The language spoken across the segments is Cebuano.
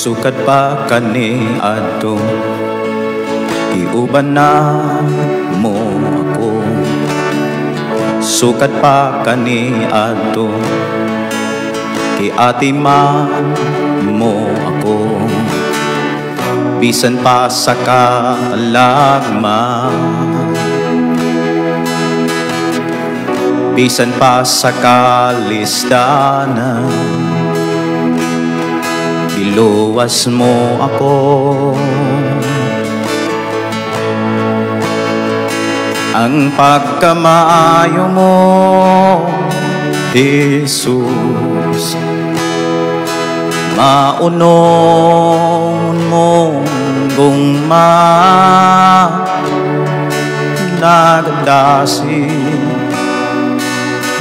Sukad pa kani adto, giuban na mo ako. Sukad pa kani adto, giatiman mo ako. Bisan pa sa kalagman, bisan pa sa kalisdanan, iluwas mo ako. Ang pagkamaayo mo, Jesus, maunon mong gugma, nagadasi,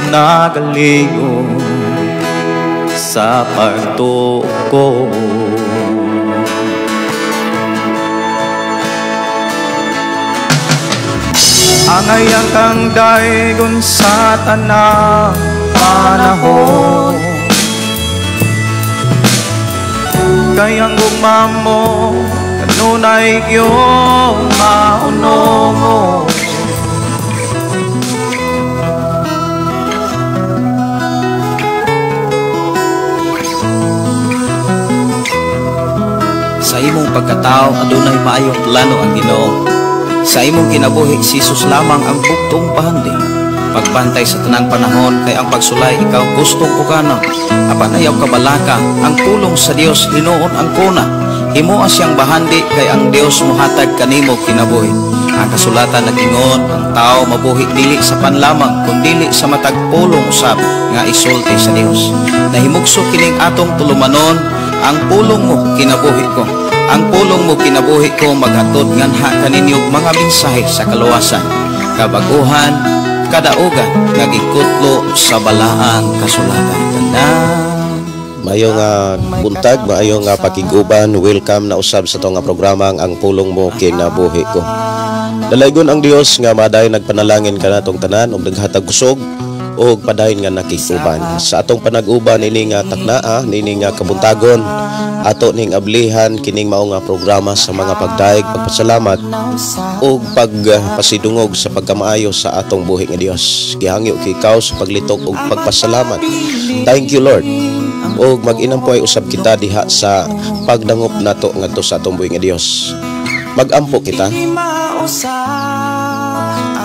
nagaligo sa pagtuo ko. Angayang kang daygon sa tanang panahon, kay ang gugma mo kanunay gyud maunong. Sa imong pagkatao adunay maayong plano ang Ginoo. Sa imong kinabuhi si Jesus lamang ang buktong bahandi. Pagbantay sa tanang panahon kay ang pagsulay ikaw gustong pukanon. Apan ayaw kabalaka ang pulong sa Dios hinuon ang kuna. Himoa siyang bahandi kay ang Dios mohatag kanimo kinabuhi. Ang kasulatan nag-ingon ang tao mabuhi dili sa panlamang kundili sa matag pulong usab nga isulti sa Dios. Nahimugso kining atong tulumanon, ang pulong mo kinabuhi ko. Ang pulong mo kinabuhi ko maghatod nganha kaninyo mga mensahe sa kaluwasan, kabaguhan, kadaugan nga gikutlo sa balaang kasulatan. Tanan. Maayong buntag, maayong pakig-uban, welcome na usab sa atong programa ang Pulong Mo Kinabuhi Ko. Dalaygon ang Dios nga maday nagpanalangin kanatong tanan og naghatag kusog og padayon nga nakig-uban. Sa atong panag-uban ini nga taknaa, ini nga kabuntagon, ato ning ablihan kining mao nga programa sa mga pagdayeg, pagpasalamat ug pagpasidungog sa pagkamaayo sa atong buhi nga Dios. Gihangyo kay ikaw sa paglitok ug pagpasalamat. Thank you, Lord. Ug mag-inampoy usab kita diha sa pagdangop nato ngadto sa atong buhi nga Dios. Mag-ampo kita.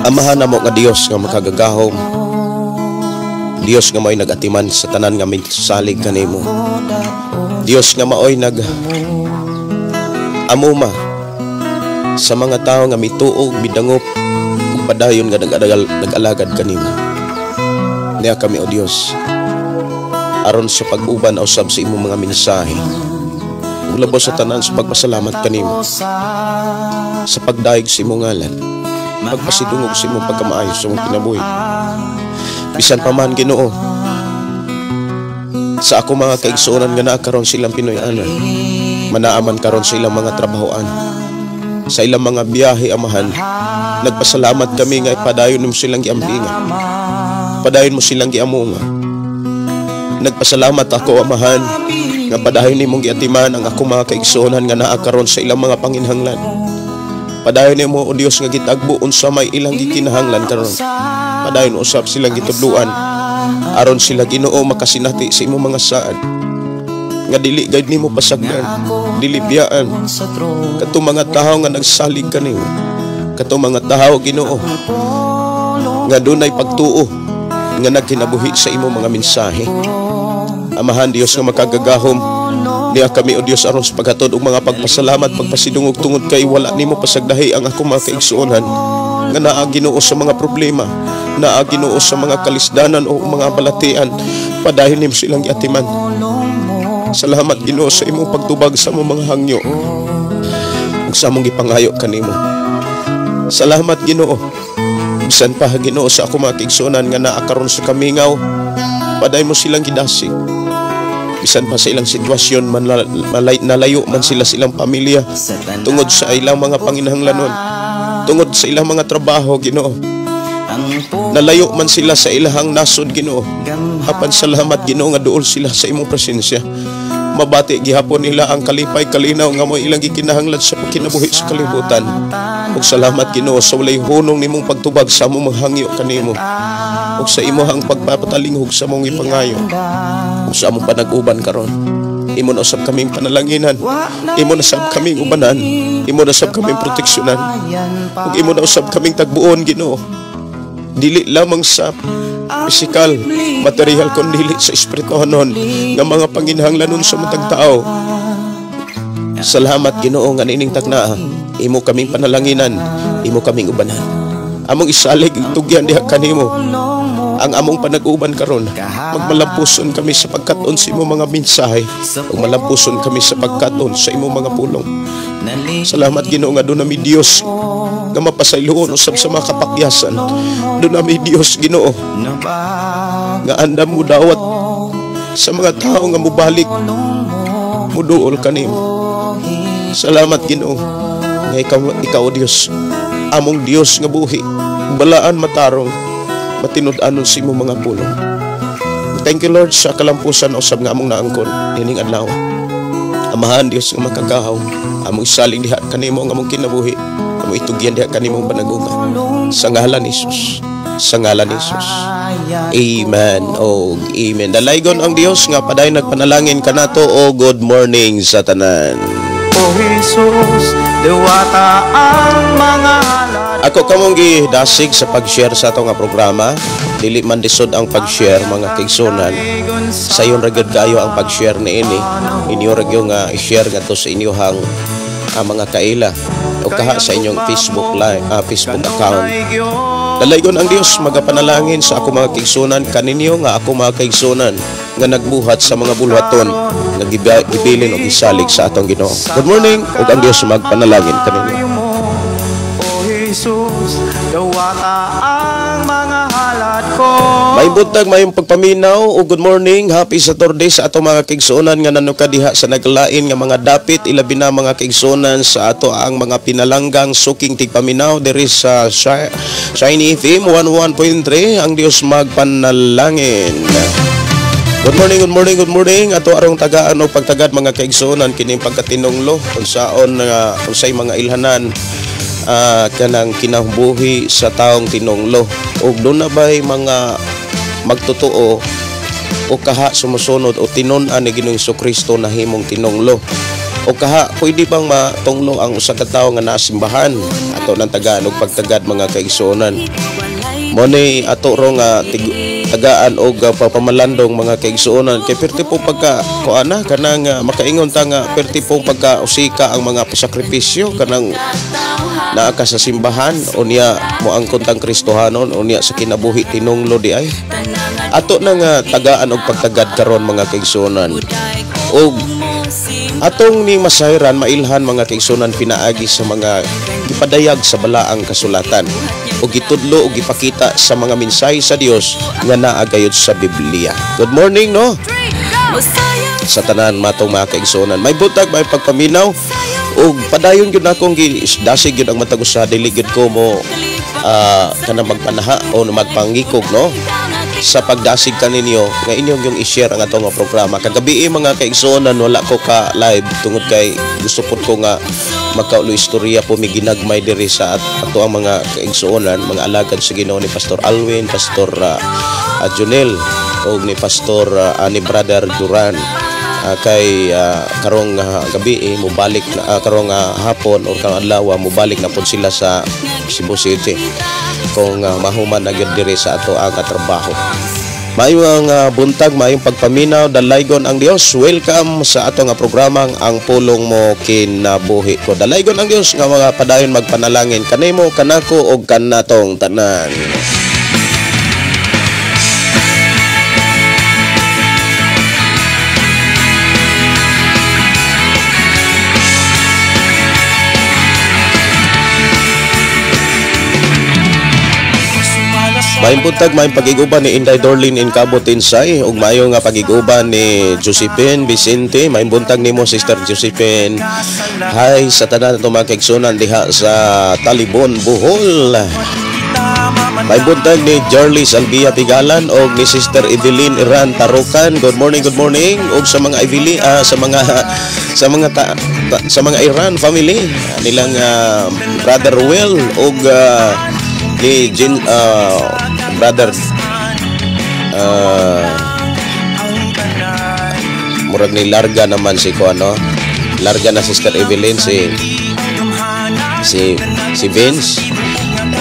Amahan namo nga Dios nga makagagahom, Dios nga maoy nagatiman sa tanan nga misalig kanimo, Dios nga maoy nag amuma sa mga tawo nga mituog, midangop ug padayon nga nag-alagad kanimo. Niya kami, o Dios, aron sa pag-uban usab sa imong mga mensahe, ug labaw sa tanan sa pagpasalamat kanimo, sa pagdayeg sa imong ngalan, pagpasidungog sa imong pagkamaayo sa imong kinabuhi. Bisan pa man, Ginoo, sa ako mga kaigsuonan nga naa karon sa ilang Pinoy-anan, manaaman karon sa ilang mga trabahoan, sa ilang mga biyahe, Amahan, nagpasalamat kami nga ipadayon mo silang giampinga, padayon mo silang giamunga. Nagpasalamat ako, Amahan, nga padayon nimong giatiman ang ako mga kaigsuonan nga naa karon sa ilang mga panginhanglan. Padayon nimo, o Dios, nga gitagbo unsa may ilang gikinahanglan karon. Padayon usab silang gitudluan aron sila, Ginoo, makasinati sa imong mga saad nga dili gayud nimo pasagdan, dili biyaan katong mga tawo nga nagsalig kanimo, katong mga tawo, Ginoo, nga dunay pagtuo nga nagkinabuhi sa imong mga mensahe. Amahan Dios nga makagagahom, niya kami, o Dios, aron sa paghatod og mga pagpasalamat, pagpasidungog tungod kay wala nimo pasagdahi ang akong mga kaigsuonan nga naa, Ginoo, sa mga problema, naa, Ginoo, sa mga kalisdanan o mga balatian. Padayon nimo silang giatiman. Salamat, Ginoo, sa imong pagtubag sa among mga hangyo ug sa among gipangayo kanimo. Salamat, Ginoo. Bisan pa, Ginoo, sa akong mga kaigsuonan nga naa karon sa kamingaw, padayon mo silang gidasig. Bisan pa sa ilang sitwasyon, nalayo man sila sa ilang pamilya tungod sa ilang mga panginahanglanon, tungod sa ilang mga trabaho, Ginoo. Nalayo man sila sa ilahang nasod, Ginoo. Apan salamat, Ginoo, nga duol sila sa imong presensya. Mabati gihapon nila ang kalipay kalinaw nga mo ilang gikinahanglan sa pagkinabuhi sa kalibutan. Ug salamat Ginoo sa walay hunong nimong pagtubag sa among mga hangyo kanimo ug sa imong pagpapatalinghog sa among ipangayo ug sa among panag-uban karon. Imo na usab kaming panalanginan, imo na usab kaming ubanan, imo na usab kaming proteksyonan, ug imo na usab kaming tagbuon Ginoo. Dili lamang sa pisikal, material, kundi sa espirituhanon nga mga panginahanglanon sa matag tao. Salamat Ginoo nga niining taknaa, imo kaming panalanginan, imo kaming ubanan. Among isalig tugyan diha kanimo ang among panag-uban karon. Magmalampuson kami sa pagkat-on sa imong mga mensahe ug malampuson kami sa pagkat-on sa imong mga pulong. Salamat Ginoo nga doon nami Dios nga mapasayloon usab sa mga kapakyasan. Doon nami Dios Ginoo nga andam mo dawat sa mga tao nga mobalik muduol kanimo. Salamat Ginoo nga ikaw Dios, among Dios nga buhi, balaan matarong, matinud-anon sa imong mga pulong. Thank you Lord sa kalampusan usab nga among naangkon nining adlaw. Amahan Dios nga makagahaw, among isalig diha kanimo ang among kinabuhi, among itugyan diha kanimo ang panagunga. Sa ngalan ni Jesus, sa ngalan ni Jesus. Amen o amen. Dalaygon ang Dios nga padayon nagpanalangin kanato o good morning sa tanan. O Jesus, diwata ang mga halad. Ako kamong gidasig sa pag-share sa ato nga programa. Dili man lisod ang pag-share mga kaigsunan. Sayon ra gyud kaayo ang pag-share niini. Inyo ra gyud nga i-share ngadto sa inyohang mga kaila o kaha sa inyong Facebook live, Facebook account. Dalaygon ang Dios magapanalangin sa ako mga kaigsunan kaninyo nga ako mga kaigsunan nga nagbuhat sa mga bulhaton nga gibilin og gisalig sa atong Ginoo. Good morning ug ang Dios magpanalangin kaninyo. O Jesus, dawata ang mga halad ko. May buntag, mayong pagpaminaw o good morning, happy Saturday sa ato mga kaigsuonan nga nanuka diha sa naglain nga mga dapit, ilabi na mga kaigsuonan sa ato ang mga pinalanggang suking tigpaminaw diri sa Shiny FM 101.3. Ang Dios magpanalangin. Good morning, good morning, good morning. Ato arong tagaan o pagtagad mga kaigsuonan kining pagkatinunglo unsaon nga unsay mga ilhanan kanang kinabuhi sa taong tinunglo ug doon na ba'y mga magtotoo o kaha sumusunod o tinun-an ni Ginoong Kristo na himong tinunglo o kaha pwede bang matunglo ang usa ka tawo nga nasimbahan. Ato nang tagaan og pagtagad mga kaigsuonan. Mo ni ato ro nga tagaan og pamalandong mga kaigsuonan kay perti po pagka kuana kanang makaingon ta nga perti po pagka usika ang mga pasakripisyo kanang naa ka sa simbahan unya moangkon tang Kristohanon unya sa kinabuhi tinunglo di ay. Ato na nga tagaan og pagtagad karon mga kaigsuonan og atong ni masayran mailhan mga kaigsuonan pinaagi sa mga gipadayag sa balaang kasulatan o gitudlo o gipakita sa mga mensahe sa Dios nga naa gayud sa Biblia. Good morning no sa tanan matong mga kaigsuonan. May butag, may pagpaminaw ug padayon gyud akong gidasig gyud ang matag usa, dili gyud ko mo kanang magpanaha o magpangikog no sa pagdasig kaninyo nga inyong yung i-share ang atong programa. Kagabi mga kaigsuonan wala ko ka live tungod kay gusto pud ko nga magkaulo istorya po mi ginagmay diri sa ato ang mga kaigsuonan, mga alagad sa Ginoo ni Pastor Alwin, Pastor Junel ug ni Pastor ni Brother Duran. Kay karong gabi mobalik na karong hapon or karong adlaw mobalik na pud sila sa Cebu City kung mahuman na gyud diri sa ato ang trabaho. Maayong buntag, maayong pagpaminaw, dalaygon ang Dios. Welcome sa ato nga programang Ang Pulong Mo Kinabuhi Ko. Dalaygon ang Dios nga mga padayon magpanalangin kanimo, kanako ug kanatong tanan. Maayong buntag, maayong pag-iguban ni Inday Dorlin in Cabo Tinsay ug maayo nga pag-iguban ni Josephine Vicente. Maayong buntag nimo Sister Josephine. Hi sa tanan atong mga kaigsunan diha sa Talibon, Bohol. May buntag ni Jarly Salvia Pigalan og ni Sister Evelyn Iran Tarukan. Good morning, good morning. Og sa mga Evelyn, sa mga ta, ta, sa mga Iran family, nilang Brother Will og ni Jin, brother murag ni larga naman si ko ano, larga na Sister Evelyn, si Vince.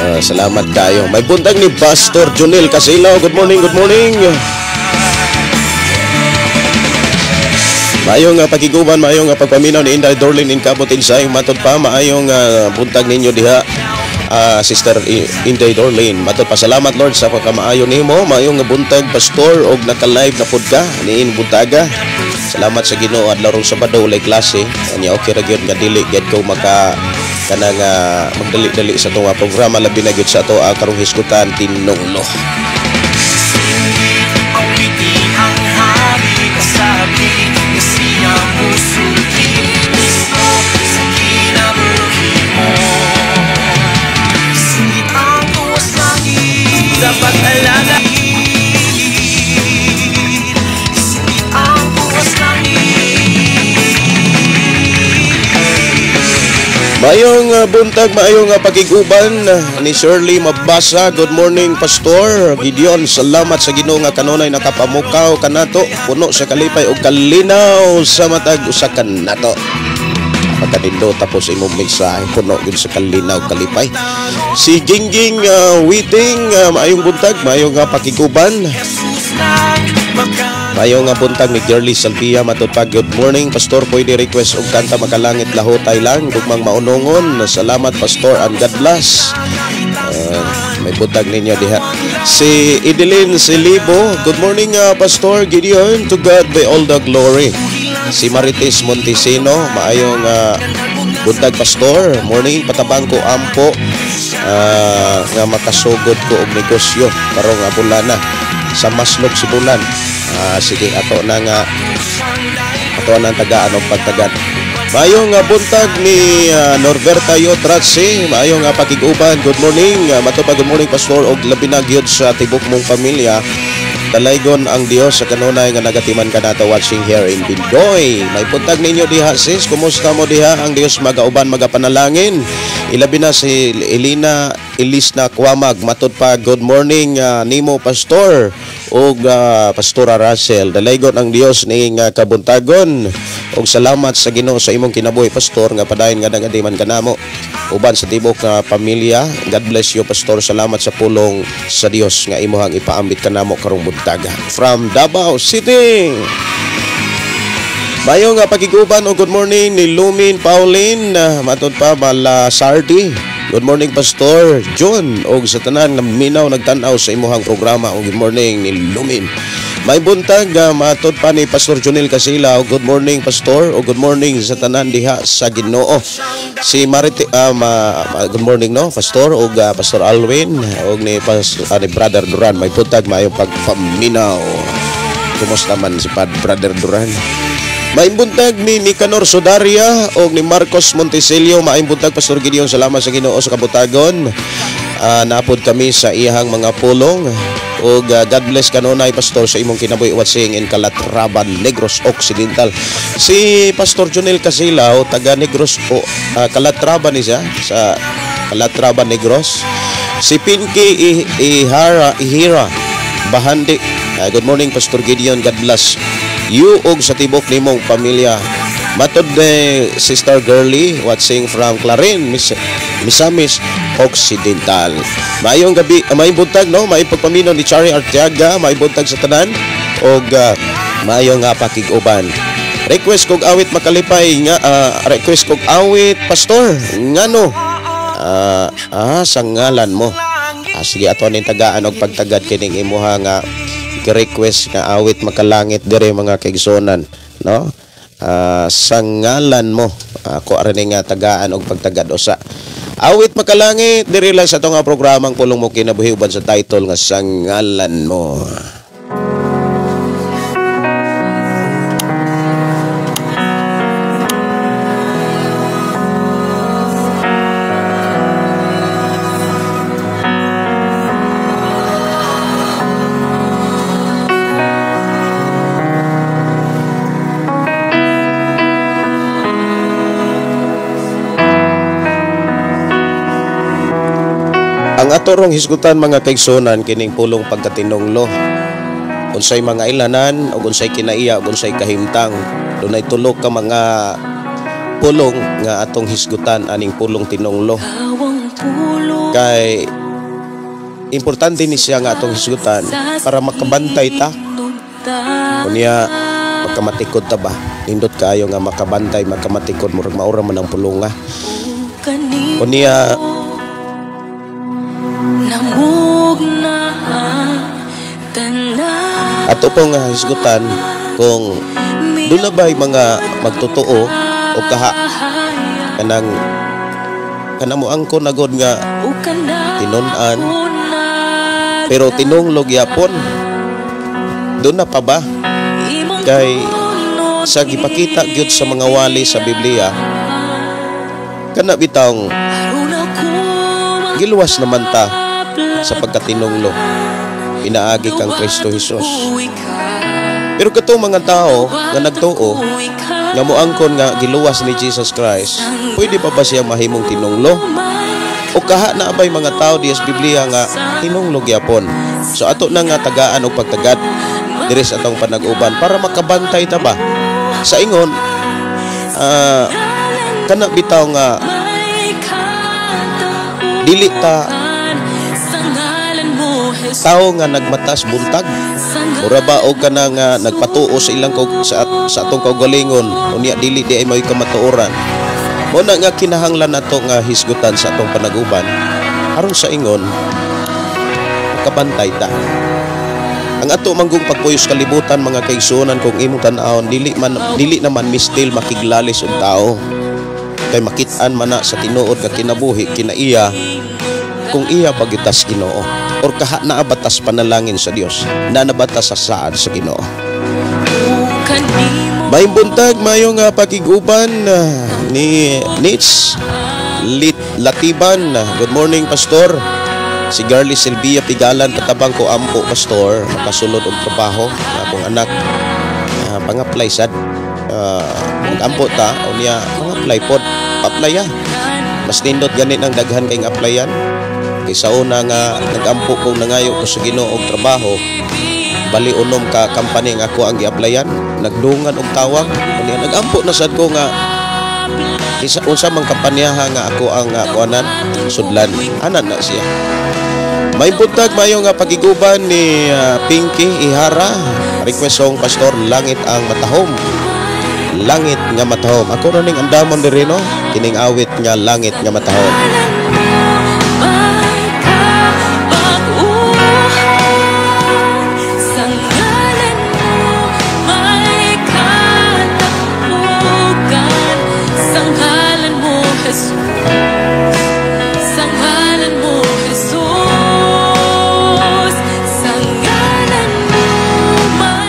Salamat kayo. May buntag ni Pastor Junil Casilaw. Good morning, good morning. Maayong pagkiguban, maayong pagpaminaw ni Inday Dorlin in Cabot Insay. Matod pa, maayong buntag ninyo diha. Sister Inday Dorlin. Matod pa, salamat Lord sa pagkamaayo nimo. Maayong buntag Pastor og naka-live na pud ka niin buntaga. Salamat sa Ginoo, adlaw rong Sabado walay klase. Anya okay ra gyud nga dili gyud ko maka kanang magdali-dali sa atong programa, labi na gyud sa ato karong hisgutan tinunglo. Maayong buntag, maayong pagkiguban ni Shirley Mabasa. Good morning, Pastor Gideon. Salamat sa Ginoo nga kanunay nakapamukaw kanato, puno sa kalipay ug kalinaw sa matag usa kanato. Pagkanindo tapos imong mensahe, puno gyud sa kalinaw kalipay. Si Gingging Witing, maayong buntag, maayong pakiguban. Maayong nga buntag ni Girly Salvia. Matod pa, good morning Pastor, pwede request og kanta Makalangit Lahotay lang, gugmang maunongon. Salamat Pastor and God bless. May buntag ninyo diha. Si Edeline Silibo, good morning Pastor Gideon, to God be all the glory. Si Marites Montesino, maayong buntag Pastor, morning, patabang ko ampo nga makasugod ko og negosyo karong bulana sa Maslog Sibulan. Sige, ato na nga ato na ang tagaan og pagtagad. Maayong buntag ni Norberta Yotratsi, maayong pakig-uban. Good morning, matupag good morning Pastor og labi na gyud sa tibok mong pamilya. Dalaygon ang Dios sa kanunay nga nagatiman kanato watching here in Bindoy. May buntag ninyo diha sis, kumusta mo diha? Ang Dios magauban magapanalangin. Ilabi na si Elena Elisna Kwamag. Matod pa, good morning nimo Pastor ug Pastora Russell. Dalaygon ang Dios ning kabuntagon ug salamat sa Ginoo sa imong kinabuhi Pastor nga padayon nga nagatiman kanamo uban sa tibok nga pamilya. God bless you Pastor. Salamat sa pulong sa Dios nga imuhang ipaambit kanamo karong buntaga. From Davao City. Maayong pagkiguban o good morning ni Lumin Pauline, matod pa Malasardi. Good morning Pastor John og sa tanan nga minaw nagtan-aw sa imuhang programa. Og good morning ni Lumin. May buntag matod pa ni Pastor Junil Casila. Og good morning Pastor og good morning sa tanan diha sa Ginoo. Si Marite good morning no Pastor og Pastor Alwin og ni ni Brother Duran. May buntag, maayong pagpaminaw. Kumusta man si Brother Duran? Maayong buntag ni Nicanor Sodaria og ni Marcos Montesilio. Maayong buntag Pastor Gideon, salamat sa Ginoo sa kabutagon. Napod kami sa iyang mga pulong. Og God bless kanunay Pastor sa imong kinabuhi watching in Calatrava, Negros Occidental. Si Pastor Junel Casilaw, taga Negros o Calatrava ni siya, sa Calatrava, Negros. Si Pinky Ihira Bahandi. Good morning Pastor Gideon, God bless you og sa tibok nimong pamilya. Matod ni Sister Girly watching from Clarin, Misamis Occidental. Maayong gabi, maayong buntag no, maayong pagpaminaw ni Chari Arteaga, maayong buntag sa tanan og maayong pakig-uban. Request kog awit makalipay nga request kog awit Pastor ngano sa ngalan mo. Sige, ato ning tagaan og pagtagad kining imuha nga request nga awit makalangit dire mga kaigsonan no. Sa ngalan mo ako arin nga tagaan og pagtagad usa awit makalangit dire lang sa atong programang Pulong Mo Kinabuhi uban sa title nga Sa Ngalan Mo. Ang ato rong hisgutan, mga kaigsuonan, kining pulong pagkatinunglo. Unsay mga ilanan ug unsay kinaiya ug unsay kahimtang. Dunay tulo ka mga pulong nga atong hisgutan aning pulong tinunglo. Kay importante ni siya nga atong hisgutan para makabantay ta. Unya makamatikod ta ba? Nindot kaayo nga makabantay, makamatikod, murag maura man ang pulonga. Unya ato pong hisgutan kung doon na ba'y mga magtotoo o kaha kanang kanang moangkon na god nga tinun-an pero tinunglog yapon, doon na pa ba? Kay sa gipakita gyud sa mga wali sa Biblia, kana bitawng giluwas naman ta sa pagkatinunglo pinaagi kang Kristo Jesus. Pero katong mga tao nga nagtuo nga moangkon nga giluwas ni Jesus Christ, pwede pa ba siya mahimong tinunglo? O kaha na abay mga tao diya sa Biblia nga tinunglo gyapon? So ato na nga tagaan og pagtagad diri sa atong panag-uban para makabantay ta ba sa ingon kana bitaw nga dili ta tao nga nagmatas buntag, mura ba og kana nga nagpatuo sa ilang sa atong kaugalingon, unya dili di ay mao'y kamatuoran. Mao na nga kinahanglan nato nga hisgutan sa atong panaguban aron sa ingon makabantay ta. Ang ato manggong pagpuyos kalibutan, mga kaigsuonan, kung imong tan-awon, dili naman mistil makiglalis og tao. Kay makit-an man na sa tinuod nga kinabuhi kinaiya kung iya pagitas Ginoo or kaha naa batas panalangin sa Dios, naa batas sa saad sa Ginoo. Maayong buntag, maayong pakiguban ni Nits Lit Latiban. Good morning, Pastor. Si Garly Silvia Pigalan, patabang ko ampo, Pastor, makasulod og trabaho akong anak, pang-apply sad. Mag-ampo ta unya pang-apply pod, pa-apply ah. Mas nindot ganit ang daghan kay applyan. Kaysa una nga nag-ampo kong nangayo ko sa Ginoo og trabaho, bali unom ka company nga ako ang gi-applyan, nagdungan og tawag, unya nag-ampo na sad ko nga isa unsa man kampanyaha nga ako ang kuanan sudlan, anan na siya. May buntag, mayo nga pagiguban ni Pinky Ihara. Request song, Pastor, Langit ang Matahom. Langit nga Matahom. Ako ra ning andamon diri no, kining awit nga Langit nga Matahom.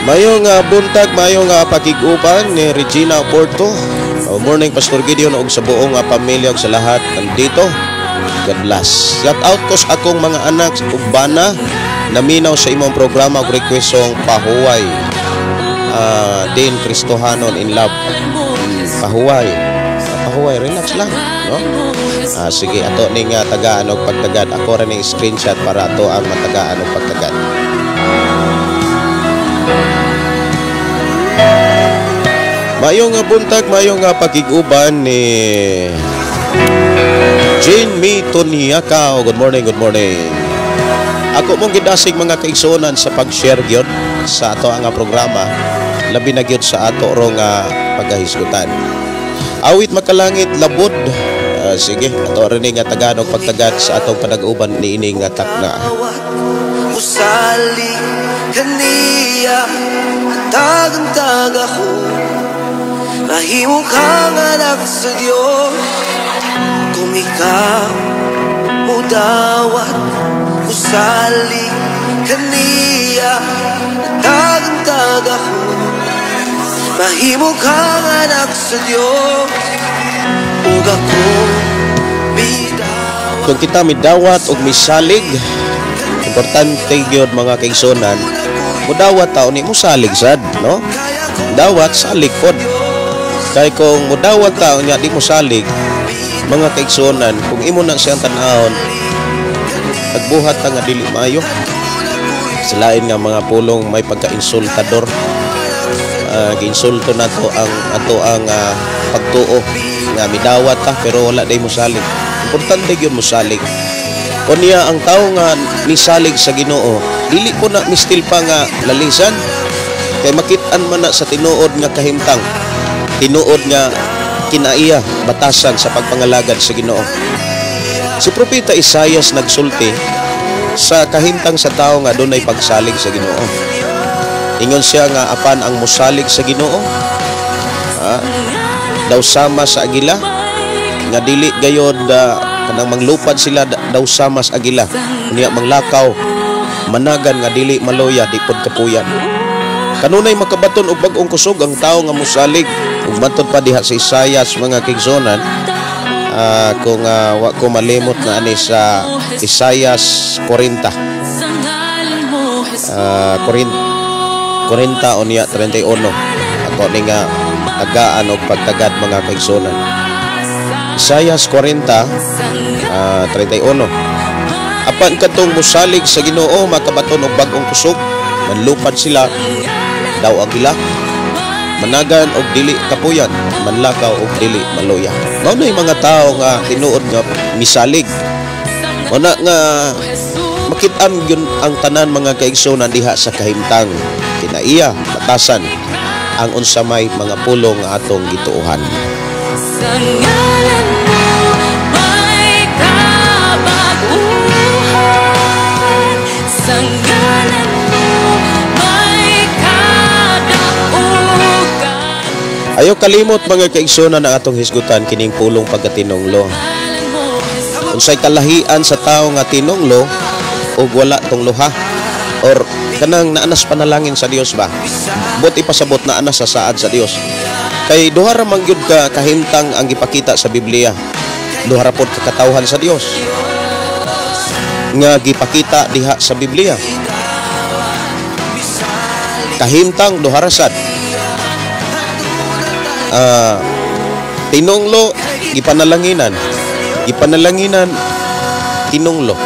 Mayong buntag, mayong pakig-uban ni Regina Porto. Morning, Pastor Gideon ug sa buong pamilya ug sa lahat nandito. God bless. Shout out ko sa akong mga anak ug bana naminaw sa imong programa ug request song Pahuway. Din Kristohanon in Love. Pahuway. Pahuway, relax lang, no? Sige, ato ning tagaan og pagtagad. Ako ra ning screenshot para ato ang matagaan og pagtagad. Mayong buntag, mayong pakig-uban ni Jean Mi Toniakaw. Good morning, good morning. Ako mong gidasig, mga kaigsuonan, sa pag-share gyud sa ato ang programa, labi na gyud sa ato rong pagkahisgutan. Awit Makalangit Labod. Sige, ato rin nga tagaan og pagtagad sa atong panag-uban niini nga takna. Usali kaniya tagantag ako, mahimo kang anak sa Diyos. Kung ikaw mudawat, usali kaniya tagantag ako, mahimo kang anak sa Diyos. Ug ako midawat. Kung kita midawat og misalig, importante gyud, mga kaigsuonan, mudawat ta ni musalig sad, no? Dawat salig pod. Kay kung mudawat ta nya di mo salig, mga kaigsuonan, kung imo na siyang tan-awon, Nagbuhat ta nga dili maayo. Sa lain nga mga pulong may pagka-insultador. Giinsulto nato ang ato ang pagtuo nga midawat ta pero wala day mosalig. Importante gyud mosalig. Unya ang tawo nga nisalig sa Ginoo, dili po na mistil pa nga lalisan kay makit-an man na sa tinuod nga kahimtang, tinuod nga kinaiya batasan sa pagpangalagad sa Ginoo. Si Propeta Isayas nagsulti sa kahimtang sa tawo nga dunay pagsalig sa Ginoo. Ingon siya nga apan ang mosalig sa Ginoo daw sama sa agila nga dili gayod kanang manglupad sila daw sama sa agila, unya manglakaw managan nga dili maloya di pod kapuyan. Kanunay makabaton og bag-ong kusog ang tawo nga mosalig. Ug matod pa diha sa Isayas mga kaigsuonan, kung wa ko malimot na ani sa Isayas 40. 40 unya 31. Ako ni nga tagaan og pagtagad mga kaigsuonan. Isayas 40 31. Apan katong mosalig sa Ginoo makabaton og bag-ong kusog, manlupad sila daw agila, managan og dili kapuyan, manlakaw og dili maluya. Mao na yung mga tao nga tinuod nga misalig. Mao na nga makit-an gyud ang tanan mga kaigsuonan diha sa kahimtang kinaiya batasan ang unsa may mga pulong nga atong gituohan. Sa ngalan mo may kabaguhan, sa ngalan mo may kadaugan. Ayaw kalimot mga kaigsuonan ang atong hisgutan kining pulong pagkatinunglo. Unsay kalahian sa tawo nga tinunglo ug wala tungloha or kanang naanas panalangin sa Dios ba? Bot ipasabot na anas sa saad sa Dios. Kay duha ra man gyud ka kahimtang ang gipakita sa Biblia. Duha ra pod ka katawhan sa Dios nga gipakita diha sa Biblia. Kahimtang duha ra sad. Tinunglo gipanalanginan, gipanalanginan tinunglo.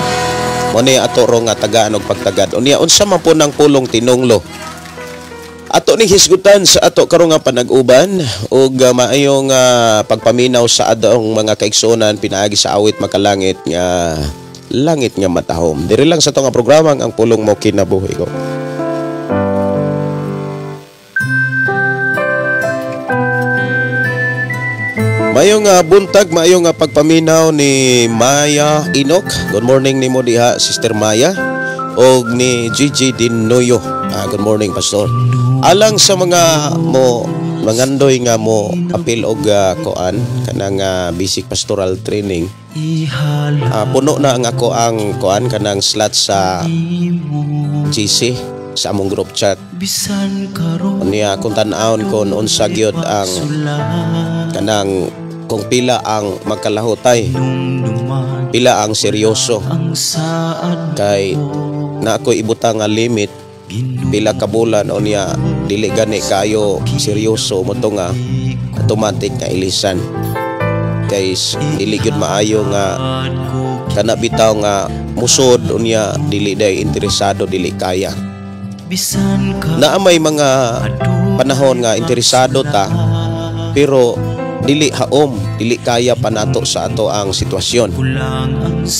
Mo ni ato ro nga tagaan og pagtagad. Unya unsa man po nang pulong tinunglo? Ato ni hisgutan sa ato karon nga panag-uban og maayong pagpaminaw sa adong mga kaigsuonan pinaagi sa awit makalangit nga langit nga matahom. Diri lang sa ato nga programa ang pulong mo kinabuhi ko. Maayong buntag, maayong pagpaminaw ni Maya Enoch. Good morning nimo diha Sister Maya og ni Gigi Dinoyo. Good morning Pastor. Alang sa mga mo mangandoy nga mo apil og koan kanang basic pastoral training. Puno na ang ako ang koan kanang slot sa GC sa among group chat. Unya kung tan-awon kon unsa gyud ang kanang kung pila ang magkalahutay, pila ang seryoso. Kay na ako'y ibutang nga limit pila ka bulan unya dili gani kayo seryoso mo to nga automatic nga ilisan. Kay dili gyud maayo nga kana bitaw nga musod unya dili day interesado, dili kaya. Naa may mga panahon nga interesado ta pero dili haom, dili kaya pa nato sa ato ang sitwasyon.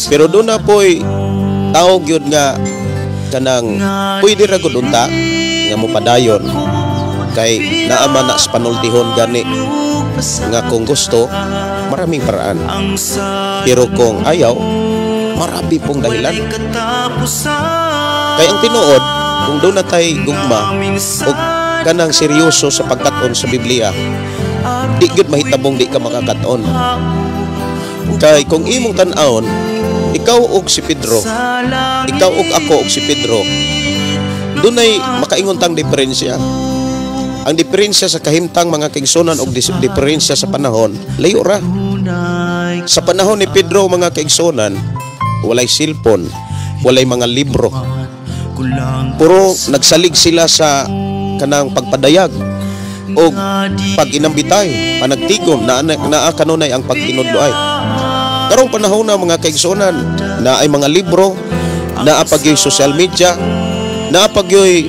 Pero doon na po'y tao gyud nga kanang pwede ra gud unta nga mopadayon kay naa man na sa panultihon gani nga kung gusto maraming paraan, pero kung ayaw marami pong dahilan. Kay ang tinuod kung doon na tay gugma o kanang seryoso sa pagkat-on sa Biblia, di gyud mahitabong di ka makakaton. Kay kung imong tan-awon, ikaw og si Pedro, ikaw og ako og si Pedro, dunay makaingon tang diferensya. Ang diferensya sa kahimtang mga kaigsunan og diferensya sa panahon, layo ra. Sa panahon ni Pedro mga kaigsunan, walay cellphone, walay mga libro. Puro nagsalig sila sa kanang pagpadayag og pag-inambitay, panagtigom, naa kanunay ang pagtinudloay. Karong panahon na mga kaigsunan, na ay mga libro, Naa pa gyoy social media, naa pa gyoy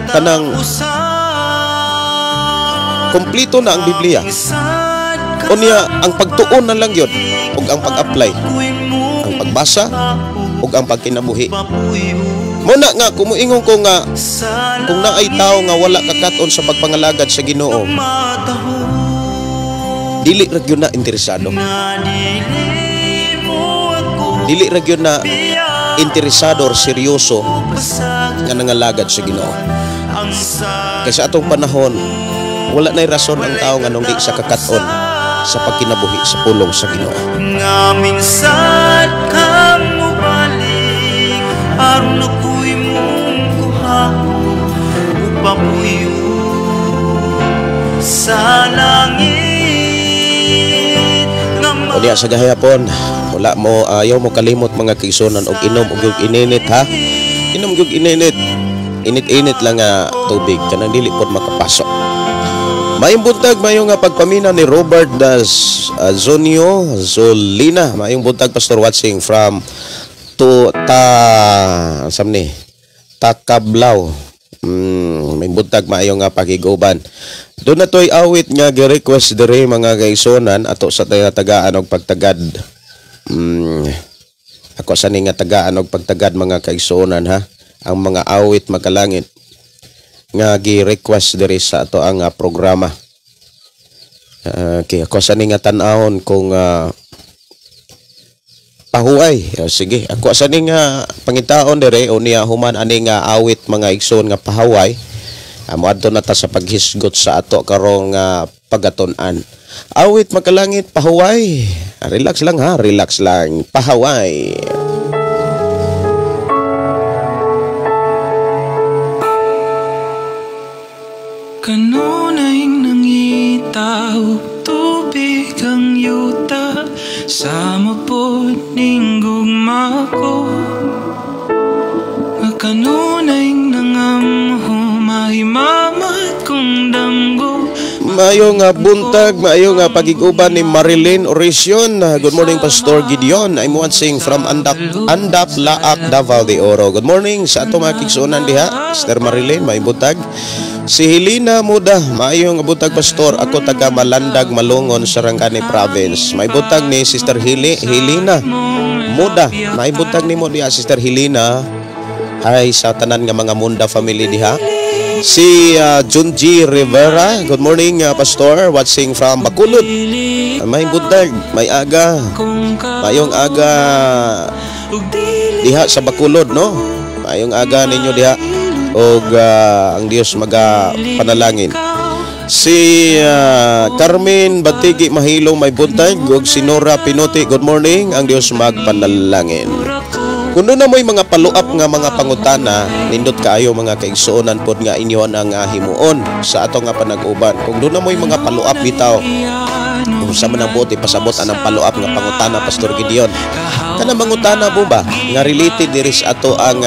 kanang kompleto na ang Biblia. Unya ang pagtuon na lang yun ug ang pag-apply, ang pagbasa ug ang pagkinabuhi. Muna nga kumuingon ko nga kung naay tawo nga wala kakat-on sa pagpangalagad sa Ginoo, dili ra gyud na interesado. Dili ra gyud na interesado or seryoso nga nangalagad sa Ginoo. Kaysa atong panahon, wala na'y rason ang tao nga nung di sa kakat-on sa pagkinabuhi sa pulong sa Ginoo. Nga minsan kang mubalik, aron ako'y mong kuhaon, upapuyo sa langit. O diya sa gahapon, wala mo, ayaw mo kalimot mga kaigsunan og inom og ininit ha. Inom og ininit. Init-init lang nga tubig kanang dili pod makapasok. Maayong buntag, maayong nga pagpamina ni Robert Das Zonio Zolina. Maayong buntag, Pastor, watching from to ta samni Takablaw. May buntag, maayong nga pakiguban. Doon na to'y awit nga gi-request diri mga kaigsunan ato sa tagaan og pagtagad. Ako sa ni nga tagaan og pagtagad mga kaigsunan ha. Ang mga awit makalangit nga gi-request diri sa ato ang programa. Okay, ako sa ni nga tan-awon kung pahuway. O, sige, ako sa ni nga pangitaon diri o niya human ani nga awit mga igsoon nga pahaway. Moadto na ta sa paghisgot sa ato karong pagatun-an. Awit makalangit pahuway. Relax lang ha, relax lang. Pahaway. Kanunay nangita og tubig ang yuta, sama pod ning gugma ko. Nga kanunay nangamho, mahimamat kong damgo. Maayong buntag, maayong pagiguban ni Marilyn Orision. Good morning, Pastor Gideon. I'm watching from Andap, Andap Laak, Davao de Oro. Good morning sa ato mga kigsuonan diha. Sister Marilyn, maayong buntag. Si Helena Muda, maayong buntag, Pastor. Ako taga Malandag, Malungon, Sarangani Province. May buntag ni Sister Helena Muda. May buntag nimo diha, Sister Helena. Hi sa tanan nga mga Munda family diha. Si Junji Rivera, good morning, Pastor, watching from Bacolod. May buntag, may aga. Mayong aga diha sa Bacolod, no? Mayong aga ninyo diha. Og ang Dios maga panalangin. Si Carmen Batigi Mahilo, may buntag. Og si Nora Pinote, good morning, ang Dios magpanalangin. Kung doon na mo'y mga paluap nga mga pangutana, nindot kaayo mga kaigsuonan pod nga inyo ang himuon sa ato nga panag-uban. Kung doon na mo'y mga paluap bitaw, kung sa man ang buot ipasabot anang paluap nga pangutana, Pastor Gideon. Kanang mangutana po ba nga related diri sa ato ang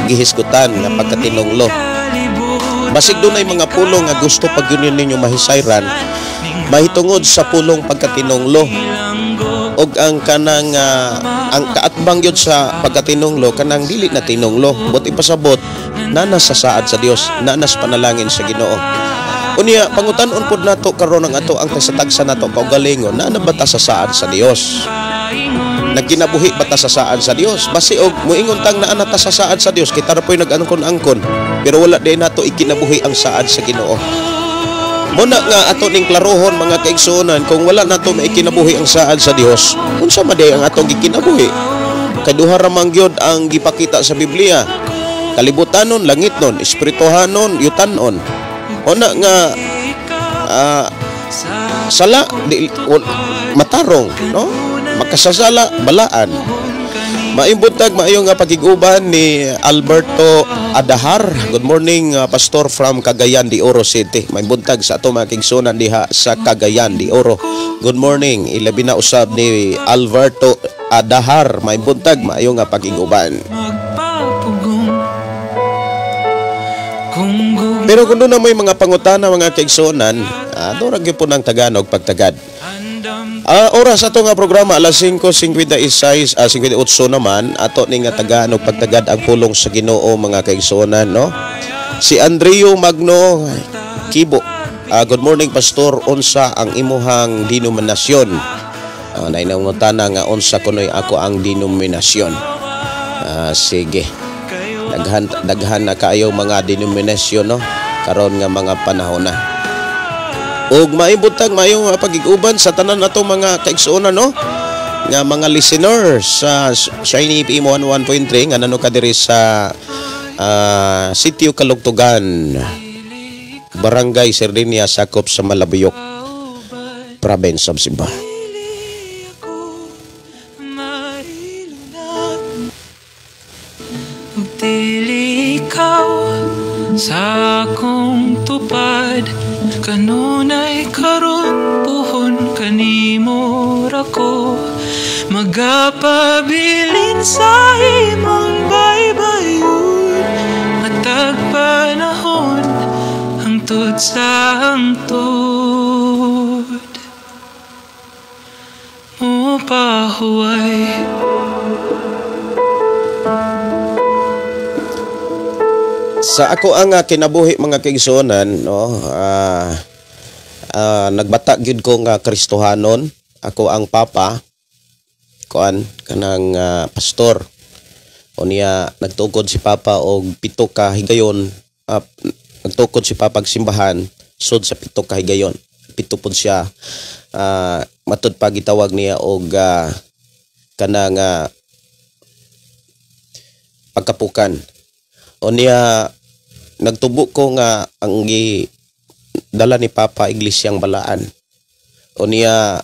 gihisgutan nga pagkatinunglo. Basig doon ay mga pulong nga gusto pag yun ninyo mahisayran, mahitungod sa pulong pagkatinunglo. Og ang kanang ang kaatbang yun sa pagkatinunglo, kanang dili na tinunglo, but ipasabot nanas sa saad sa Dios, nanas panalangin sa Ginoo. Unya pangutan-on pod nato karon ang ato ang tagsa nato kaugalingon, naana ba ta sa saad sa Dios? Nagkinabuhi ba ta sa saad sa Dios? Basi og moingon tang naa na ta sa saad sa Dios, kita ra poy nag-angkon-angkon, pero wala din nato ikinabuhi ang saad sa Ginoo. Muna nga ato ning klarohon mga kaigsuonan, kung wala nato maikinabuhi ang saad sa Dios, unsa man day ang atong gikinabuhi? Kay duha ra man gyud ang gipakita sa Biblia. Kalibutanon, langitnon, espirituhanon, yutanon. Una nga sala di, matarong, no? Makasasala, balaan. Maayong buntag, maayong nga pagiguban ni Alberto Adahar. Good morning, Pastor from Cagayan de Oro City. Maayong buntag sa ato mga kigsunan diha sa Cagayan de Oro. Good morning, ilabi na usab ni Alberto Adahar. Maayong buntag, maayong nga pagiguban. Pero kung doon na may mga pangutana mga kaigsunan, doon gyud po ng Tagalog pagtagad. Oras ato nga programa alas 5:56, 58 naman ato ning nga tagaan og pagtagad ang pulong sa Ginoo, mga kaigsuonan, no. Si Andreo Magno Kibo. Good morning, Pastor, unsa ang imuhang denominasyon? Nainangutana nga unsa kunoy ako ang denominasyon. Sige. Daghan daghan na kaayo mga denominasyon, no, karon nga mga panahon na. Ug maibutag maayong pagig-uban sa tanan ato mga kaigsuonan, no, nga mga listeners sa Shiny FM 101.3 nga nano ka diri sa Sitio Kalugtugan, Barangay Sardinia, sakop sa Malabuyok, Province of Cebu. Ug dili ikaw sa akong tupad, kanunay karon puhon kanimo ra ko magapabilin sa imong baybayon matag panahon hangtod sa hangtod mopahuway. Sa ako ang kinabuhi, mga kaigsuonan, no, nagbata gyud ko nga Kristohanon. Ako ang papa kuan kanang pastor. Unya nagtukod si papa og 7 ka higayon, nagtukod si papa og simbahan sud sa 7 ka higayon. 7 pud siya, matud pa gitawag niya og kanang pagkapukan. Unya nagtubo ko nga ang dala ni Papa iglesyang balaan. Unya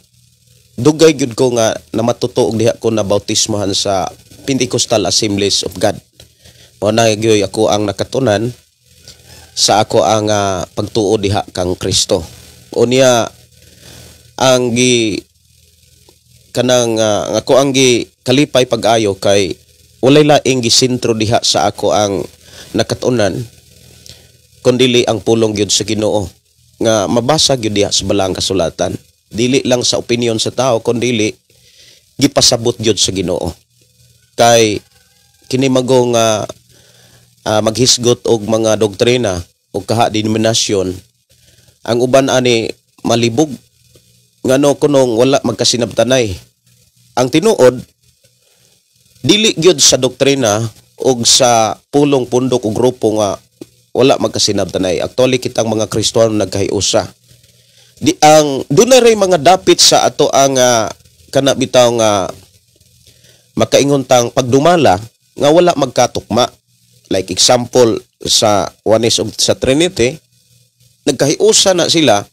dugay gyud ko nga namatuto og diha ko na bautismohan sa Pentecostal Assemblies of God. Mao na gyud ako ang nakatunan sa ako ang pagtuo diha kang Kristo. Unya ang gi kanang ako ang gi kalipay pag-ayo kay walay laing gisentro diha sa ako ang nakatunan kundili ang pulong gyud sa Ginoo nga mabasa gyud diha sa balaang kasulatan. Dili lang sa opinion sa tao kundili gipasabot gyud sa Ginoo. Kay kini magong maghisgot og mga doktrina og kaha denominasyon, ang uban ani malibog ngano kunong wala magkasinabtanay. Ang tinuod dili gyud sa doktrina og sa pulong pundok og grupo nga wala magkasinabtanay. Actually kitang mga Kristohano nagkahiusa. Di ang dunay ray mga dapit sa ato ang kana bitaw nga makaingon tang pagdumala nga wala magkatukma. Like example sa Oneness ug sa Trinity, nagkahiusa na sila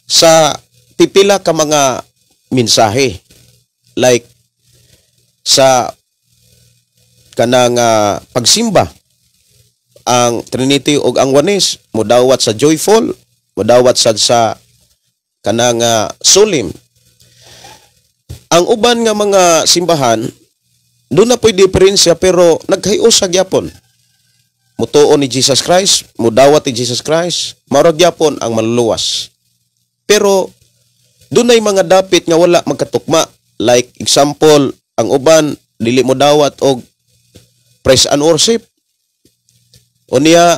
sa pipila ka mga mensahe. Like sa kanang pagsimba, ang Trinity ug ang Oneness modawat sa joyful, modawat sad sa kanang solemn. Ang uban nga mga simbahan doon na po'y diferensya pero nagkahiusa gyapon. Mutuo ni Jesus Christ, mudawat ni Jesus Christ, maurag gyapon ang maluluwas. Pero dunay mga dapit nga wala magkatukma. Like example, ang uban dili modawat og praise and worship. Unya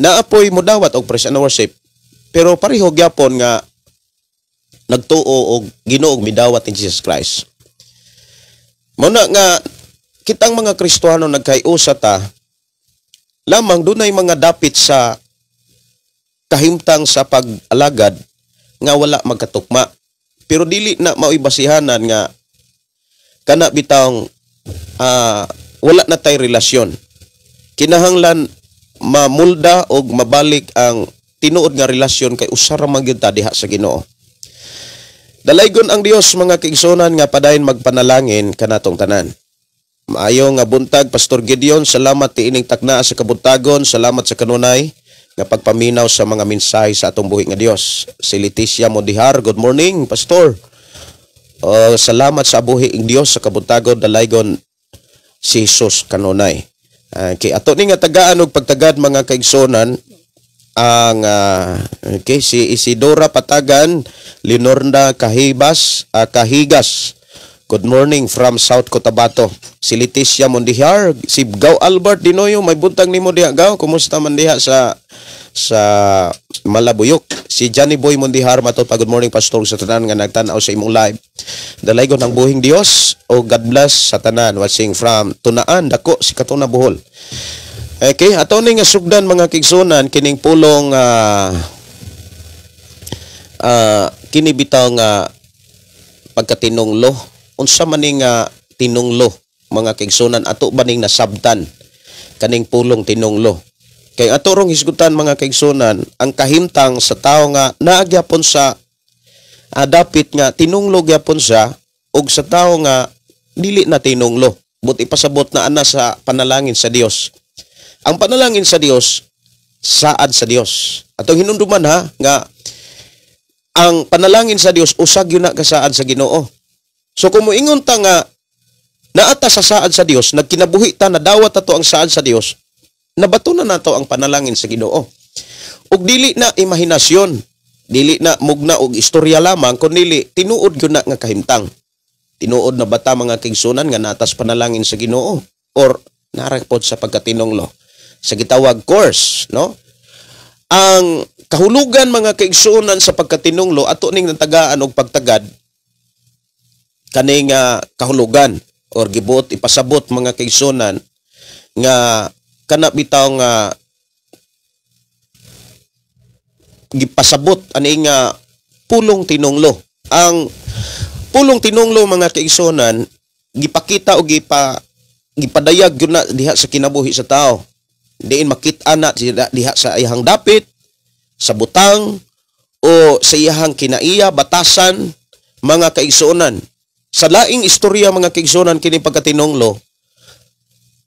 naapoy modawat og praise and worship, pero pareho gyapon nga nagtuo og Ginoo midawat ni Jesus Christ. Mao na nga kitang mga Kristohano nagkahiusa ta lamang dunay mga dapit sa kahimtang sa pag-alagad nga wala magkatukma. Pero dili na mao'y basihanan nga kana bitawng wala na tay relasyon. Kinahanglan mamulda og mabalik ang tinuod nga relasyon kay usa ra man gyud ta diha sa Ginoo. Dalaygon ang Dios, mga kaigsuonan, nga padayon magpanalangin kanatong tanan. Maayo nga buntag, Pastor Gideon, salamat tiining takna sa kabuntagon, salamat sa kanunay nga pagpaminaw sa mga mensahe sa atong buhi nga Dios. Si Leticia Modihar, good morning, Pastor. Salamat sa buhi ng Dios sa kabuntagon, dalaygon si Jesus kanunay. Kay ato ni nga tagaan og pagtagad, mga kaigsuonan, Ang okay, si Isidora Patagan, Leonorda Kahibas, Kahigas. Good morning from South Cotabato. Si Leticia Mondihar, si Gaw Albert Dinoyo, may buntag nimo diha, Gaw. Kumusta man diha sa Malabuyok? Si Johnny Boy Mondihar mato pa, good morning, pastor, sa tanan nga nagtan-aw sa imong live. Dalaygon ang buhing Dios o God bless sa tanan watching from Tunaan, Dako, si Katuna, Bohol. Okay, ato ning sugdan, mga kaigsuonan, kining pulong kini bitaw nga pagkatinunglo. Unsa man ning tinunglo, mga kaigsuonan? Ato ba ning nasabtan kaning pulong tinunglo? Kay ato rong hisgutan, mga kaigsuonan, ang kahimtang sa tawo nga naa gyapon sa dapit nga tinunglo gyapon siya ug sa tawo nga dili na tinunglo. But ipasabot na ana sa panalangin sa Dios. Ang panalangin sa Dios, saad sa Dios. Atong hinumduman ha nga ang panalangin sa Dios usag yun na kasaad sa Ginoo. So kung moingon ta nga naata sa saad sa Dios, nagkinabuhi ta, nadawat ato ang saad sa Dios, nabato na nato ang panalangin sa Ginoo. Ug dili na imahinasyon, dili na mugna og istorya lamang, kun dili tinuod gyud na nga kahimtang. Tinuod na bata, mga kaigsuonan, nga natas panalangin sa Ginoo or narapod sa pagkatinunglo sa gitawag course, no? Ang kahulugan, mga kaigsuonan, sa pagkatinunglo, ato ning natagaan og pagtagad kaning kahulugan or gibuot ipasabot, mga kaigsuonan, nga kana bitaw nga gipasabot ani nga pulong tinunglo. Ang pulong tinunglo, mga kaigsuonan, gipakita o gipadayag gyud na diha sa kinabuhi sa tao. Diin makita na diha sa iyang dapit, sa butang o sa iyang kinaiya, batasan, mga kaigsuonan. Sa laing istorya, mga kaigsuonan, kini pagkatinunglo,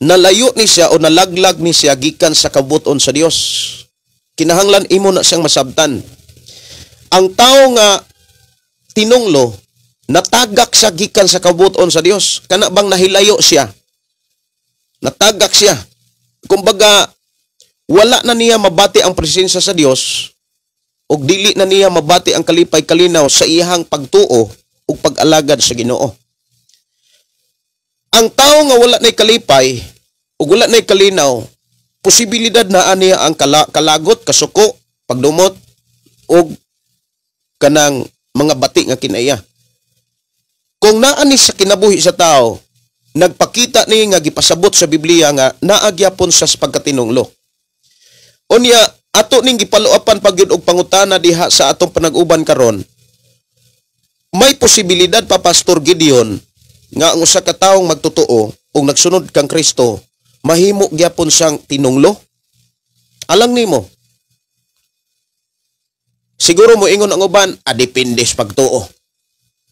nalayo ni siya o nalaglag ni siya gikan sa kabuton sa Dios. Kinahanglan imo na siyang masabtan. Ang tao nga tinunglo, natagak siya gikan sa kabuton sa Dios. Kana bang nahilayo siya? Natagak siya. Kumbaga, wala na niya mabati ang presensya sa Dios ug dili na niya mabati ang kalipay kalinaw sa iyang pagtuo ug pag-alagad sa Ginoo. Ang tao nga wala na'y kalipay ug wala na'y kalinaw, posibilidad na niya ang kalagot, kasuko, pagdumot ug kanang mga bati nga kinaiya. Kung naa ni sa kinabuhi sa tao, nagpakita ni nga gipasabot sa Biblia nga naagyapon sa pagkatinunglo. Unya, ato ning gipaluapan pagyud og pangutana diha sa atong panag-uban karon. May posibilidad pa, Pastor Gideon, nga ang usa ka taong magtotoo ug nagsunod kang Kristo, mahimo gyapon siyang tinunglo? Alang nimo. Siguro moingon ang uban, depende sa pagtuo.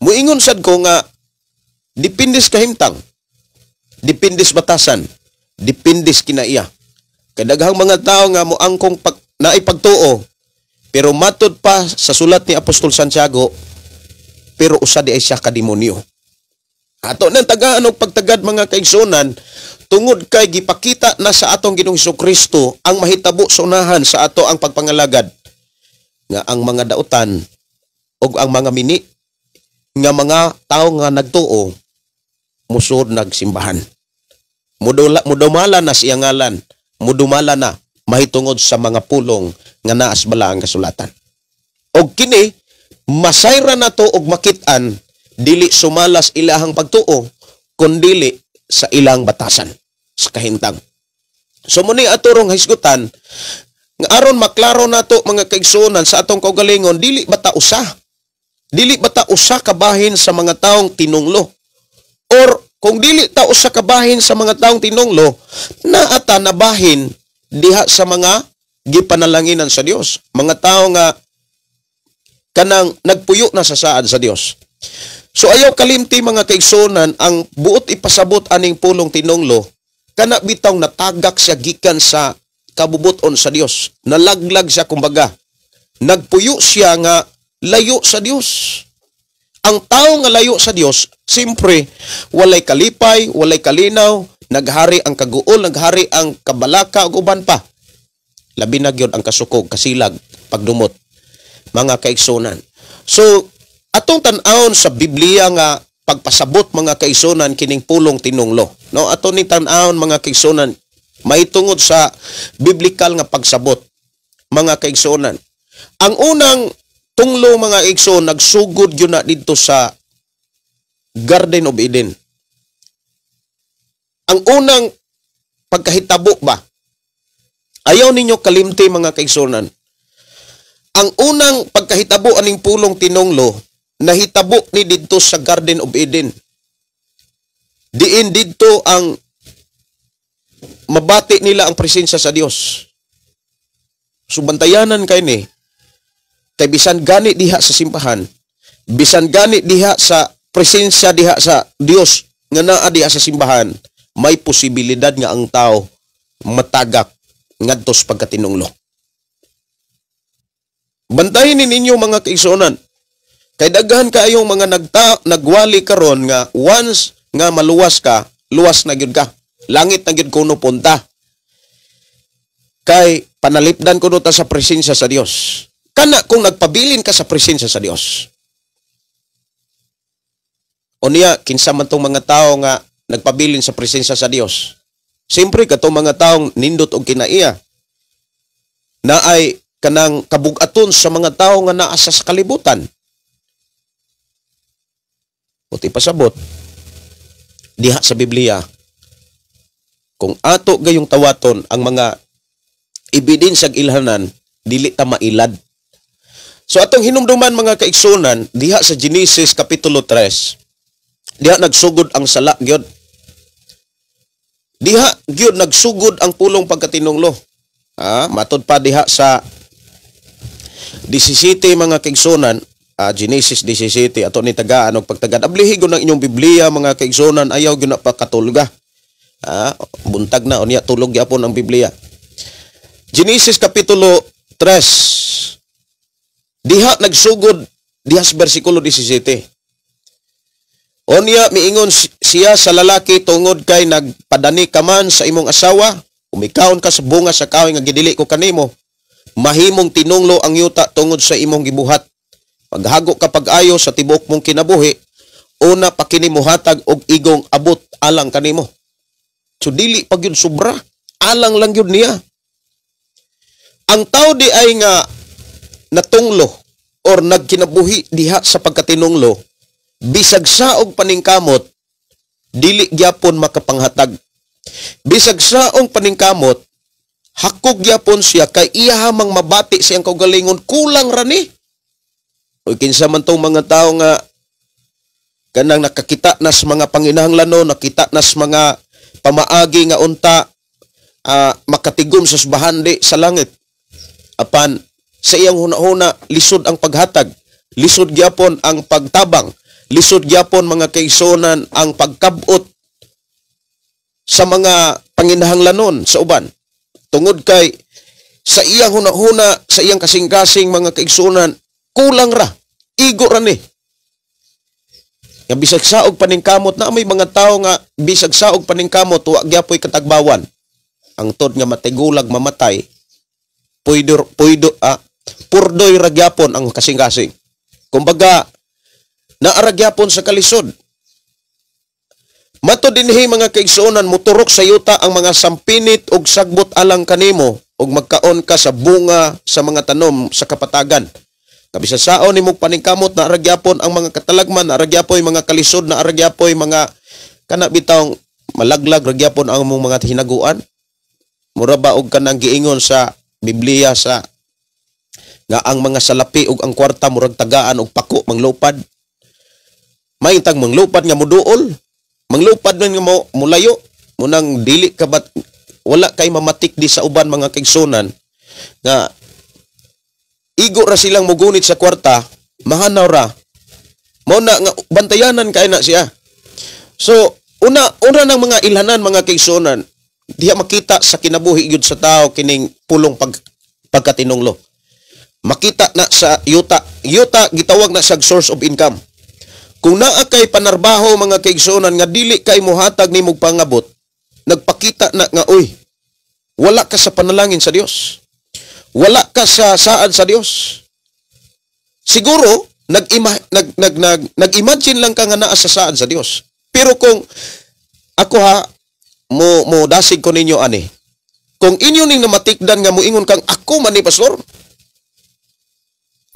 Moingon sad ko nga depende sa kahimtang, depende sa batasan, depende sa kinaiya. Kay daghang mga tao nga moangkong naipagtuo, pero matod pa sa sulat ni Apostol Santiago, pero usa di ay siya ka demonyo. Ato nang tagaan og pagtagad, mga kaigsuonan, tungod kay gipakita na sa atong Ginoong Kristo ang mahitabo sa unahan sa ato ang pagpangalagad nga ang mga dautan og ang mga mini nga mga tao nga nagtuo musod nagsimbahan. Mudumala na siya ngalan, mudumala na mahitungod sa mga pulong nga naas bala ang kasulatan. Og kini masayra na to og makit-an dili sumalas ilahang pagtuo kundili sa ilang batasan sa kahintang. So muni ato rong hisgutan nga aron maklaro nato, mga kaigsuonan, sa atong kaugalingon, dili ba ta usa? Dili ba ta usa kabahin sa mga taong tinunglo? Or kung dili ta usa kabahin sa mga taong tinunglo, naa ta nabahin diha sa mga gipanalanginan sa Dios, mga tao nga kanang nagpuyo na sa saad sa Dios. So ayaw kalimti, mga kaigsuonan, ang buot ipasabot aning pulong tinunglo, kana bitaw natagak siya gikan sa kabubuton sa Dios. Nalaglag siya kumbaga. Nagpuyo siya nga layo sa Dios. Ang tao nga layo sa Dios, siyempre, walay kalipay, walay kalinaw, naghari ang kaguol, naghari ang kabalaka ug uban pa. Labi na gyud ang kasukog, kasilag, pagdumot, mga kaigsunan. So atong tan-awon sa Biblia nga pagpasabot, mga kaigsunan, kining pulong tinunglo, no? Ato ni tan-awon, mga kaigsunan, mahitungod sa biblical nga pagsabot, mga kaigsunan. Ang unang tunglo, mga igsoon, nagsugod yun na didto sa Garden of Eden. Ang unang pagkahitabo ba? Ayaw ninyo kalimti, mga kaigsunan. Ang unang pagkahitabo aning pulong tinunglo, nahitabo ni didto sa Garden of Eden. Diin didto ang mabati nila ang presensya sa Dios. Subantayanan kay ni kay bisan gani diha sa simbahan, bisan gani diha sa presensya diha sa Dios nga naa diha sa simbahan, may posibilidad nga ang tao matagak ngadto sa pagkatinunglo. Bantayin ninyo, mga kaigsuonan. Kay daghan kaayong mga nagwali karon nga once nga maluwas ka, luwas na gyud ka. Langit na gyud kuno punta. Kay panalipdan kuno ta sa presensya sa Dios. Kana kung nagpabilin ka sa presensya sa Dios. O niya, kinsa man tong mga tao nga nagpabilin sa presensya sa Dios? Siyempre, katong mga taong nindot og kinaiya na ay kanang kabugaton sa mga tao nga naa sa kalibutan. Buti pasabot, diha sa Biblia, kung ato gayong tawaton ang mga ebidensyag ilhanan, dili ta mailad. So atong hinumduman, mga kaigsunan, diha sa Genesis kapitulo 3, diha nagsugod ang sala gyud. Diha gyud nagsugod ang pulong pagkatinunglo. Matod pa diha sa 17, mga kaigsunan, Genesis 17, ato ni tagaan og pagtagad. Ablihi gyud ang inyong Biblia, mga kaigsunan, ayaw gyud na pakatulga. Buntag na unya tulog gyapon ang Biblia. Genesis kapitulo 3. Diha nagsugod diha sa bersikulo 17. Onya miingon siya sa lalaki, "Tungod kay nagpadani ka man sa imong asawa, umikaon ka sa bunga sa kahoy nga gidili ko kanimo, mahimong tinunglo ang yuta tungod sa imong gibuhat. Paghago ka pag-ayo sa tibuok mong kinabuhi, una pa kini mohatag og igong abot alang kanimo." So dili pa gyud sobra, alang lang gyud niya. Ang tao di ay nga natunglo or nagkinabuhi diha sa pagkatinunglo, bisag saog paningkamot, dili gyapon makapanghatag. Bisag saong paningkamot, hakog gyapon siya kay iya mang mabati siyang kaugalingon, kulang ra ni. O kinsa man tong mga tao nga kanang nakakita na sa mga panginahanglanon, nakita na sa mga pamaagi nga unta makatigom sa bahandi sa langit. Apan sa iyang huna-huna, lisod ang paghatag, lisod gyapon ang pagtabang, lisod gyapon, mga kaigsuonan, ang pagkabot sa mga panginahanglanon sa uban. Tungod kay sa iyang huna-huna, sa iyang kasing-kasing, mga kaigsuonan, kulang ra, igo ra ni. Nga bisag saog paningkamot na may mga tao nga bisag saog paningkamot wa gyapoy katagbawan. Ang tod nga matigulag mamatay, puydo puydo purdoy ra gyapon ang kasing-kasing. Kumbaga naara gyapon sa kalisod. Mato dinhi, mga kaigsuonan, muturok sa yuta ang mga sampinit og sagbot alang kanimo ug magkaon ka sa bunga sa mga tanom sa kapatagan. Kabisa saon nimo paningkamot, na gyapon ang mga katalagman, na gyapoy mga kalisod, na gyapoy mga kana bitawng malaglag ra gyapon ang imong mga hinaguan. Mura ba og kanang giingon sa Biblia sa nga ang mga salapi ug ang kwarta murag tagaan og pako, manglupad. Maintang manglupad nga muduol, manglupad man nga mo mulayo, munang dili ka bat wala kay mamatik di sa uban, mga kaigsunan, nga igo ra silang mugunit sa kwarta, mahanaw ra. Mao na nga bantayanan kay na siya. So, una una ng mga ilhanan, mga kaigsunan, diha makita sa kinabuhi gyud sa tao kining pulong pagkatinunglo. Makita na sa yuta. Yuta gitawag na sa source of income. Kung naa kay panarbaho, mga kaigsuonan, nga dili kay mohatag nimog pangabot, nagpakita na nga uy, wala ka sa panalangin sa Dios. Wala ka sa saad sa Dios. Siguro nag-ima, nag nag nag nag-imagine lang ka nga naa sa saad sa Dios. Pero kung ako ha, mo mo dasig ko ninyo ani. Kung inyo ning namatikdan nga muingon kang ako man ni pastor,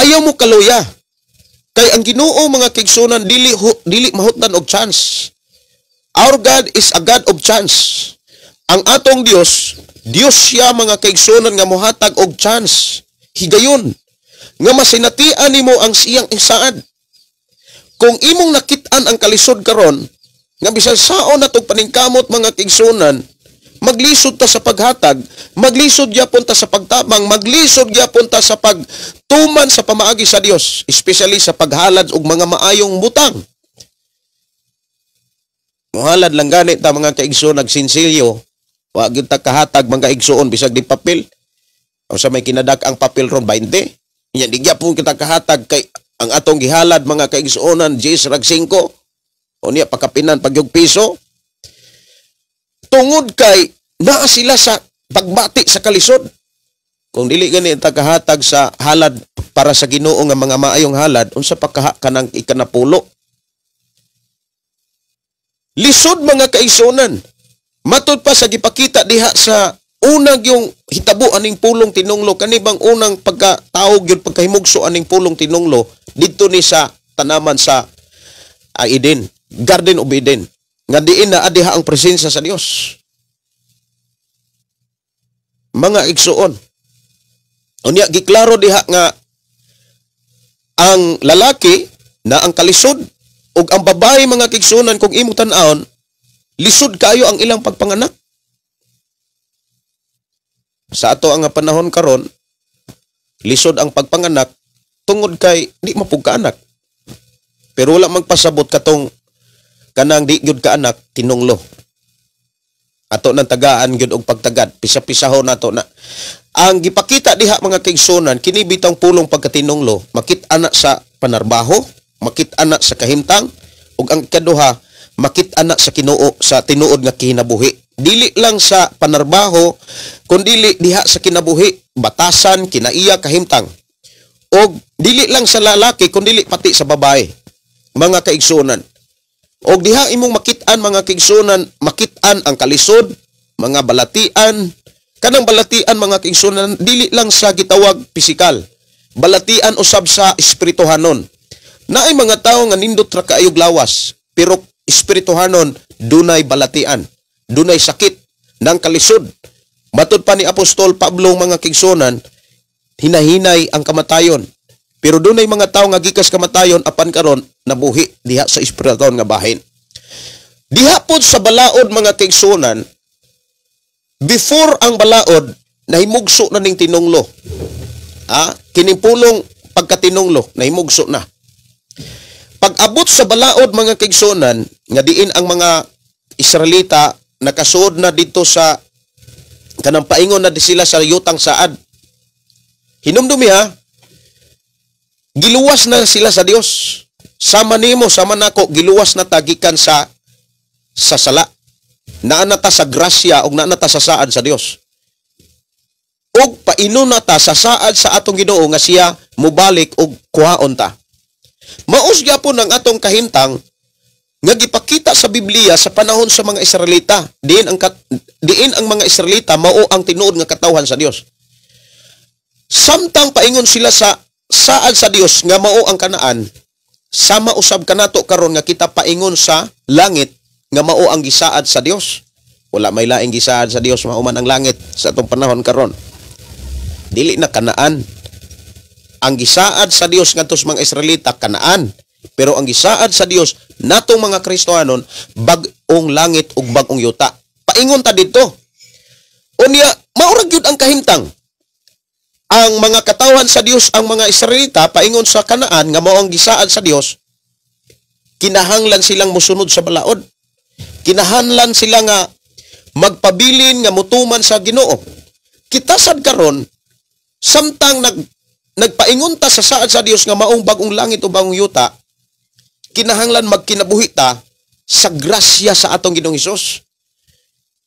ayaw mo kaluya. Kay ang Ginoo, mga kaigsuonan, dili mahutdan og chance. Our God is a God of chance. Ang atong Dios, Dios siya, mga kaigsuonan, nga mohatag og chance. Higayon nga masinatian nimo ang siyang saad. Kung imong nakit-an ang kalisod karon, nga bisan saon na tog paningkamot, mga kaigsuonan, maglisod ta sa paghatag, maglisod gyapon ta sa pagtabang, maglisod gyapon ta sa pagtuman sa pamaagi sa Dios, especially sa paghalad og mga maayong butang. Muhalad lang ganit ta, mga kaigsoon, nagsinsilyo, wa gyud ta kahatag, mga igsoon, bisag di papel. O sa may kinadak ang papel ron 20. Nya di gyapon kita kahatag kay ang atong gihalad, mga kaigsuonan, 10 rag 5. O niya pakapinan pagyug piso. Tungod kay naa sila sa pagbati sa kalisod. Kung dili gani ta kahatag sa halad para sa Ginoo nga mga maayong halad, unsa pa kaha kanang ikanapulo? Lisod, mga kaigsuonan. Matud pa sa gipakita diha sa unang yung hitabo aning pulong tinunglo, kani bang unang pagkatawag yun, pagkahimugso aning pulong tinunglo didto ni sa tanaman sa Eden, Garden of Eden, nga diin na adiha ang presensya sa Dios. Mga igsuon, unya giklaro diha nga ang lalaki na ang kalisod ug ang babae, mga kaigsuonan, kung imong tan-awon, lisod kayo ang ilang pagpanganak. Sa ato ang panahon karon, lisod ang pagpanganak tungod kay di mapug kaanak. Pero wala magpasabot katong kanang di gyud kaanak tinunglo. Ato nang tagaan gyud og pagtagad, pisa-pisahon nato na. Ang gipakita diha, mga kaigsuonan, kini bitang pulong pagkatinunglo, makit-an na sa panarbaho, makit-an na sa kahimtang, ug ang ikaduha, makit-an na sa Kinuo, sa tinuod nga kinabuhi. Dili lang sa panarbaho, kundili diha sa kinabuhi, batasan, kinaiya, kahimtang. Og dili lang sa lalaki, kundili pati sa babae, mga kaigsuonan. Og diha imong makit-an, mga kaigsuonan, makit-an ang kalisod, mga balatian. Kanang balatian, mga kaigsuonan, dili lang sa gitawag pisikal. Balatian usab sa espirituhanon. Naay mga tawo nga nindot ra kaayog lawas, pero espirituhanon dunay balatian, dunay sakit ng kalisod. Matud pa ni Apostol Pablo, mga kaigsuonan, hinahinay ang kamatayon. Pero dunay mga tawo nga gikas kamatayon apan karon nabuhi diha sa espiritual nga bahin. Diha pod sa balaod, mga kaigsuonan, before ang balaod, nahimugso na ning tinunglo. Ah, kining pulong pagkatinunglo, nahimugso na. Pag-abot sa balaod, mga kaigsuonan, nga diin ang mga Israelita nakasuod na dito sa kanang paingon na di sila sa yutang saad. Hinumdumi ha, giluwas na sila sa Dios. Sama nimo, sama nako, giluwas na ta gikan sa sala. Naa na ta sa grasya ug naa na ta sa saad sa Dios. Ug painon na ta sa saad sa atong Ginoo nga siya mubalik og kuhaon ta. Maos gyapon ang atong kahimtang nga gipakita sa Biblia sa panahon sa mga Israelita. Diin ang mga Israelita mao ang tinuod nga katawhan sa Dios. Samtang paingon sila sa saad sa Dios nga mao ang Kanaan, sama usab kanato karon nga kita paingon sa langit nga mao ang gisaad sa Dios. Wala may laing gisaad sa Dios mao man ang langit sa atong panahon karon. Dili na Kanaan. Ang gisaad sa Dios ngadto sa mga Israelita, Kanaan. Pero ang gisaad sa Dios natong mga Kristohanon, bag-ong langit ug bag-ong yuta. Paingon ta didto. Unya mao ra gyud ang kahimtang. Ang mga katawhan sa Dios, ang mga Israelita, paingon sa Kanaan nga mao ang gisaad sa Dios, kinahanglan silang musunod sa balaod. Kinahanglan sila nga magpabilin nga mutuman sa Ginoo. Kita sad karon, samtang nagpaingon ta sa saad sa Dios nga maong bag-ong langit o bagong yuta, kinahanglan magkinabuhi ta sa grasya sa atong Ginoong Hesus.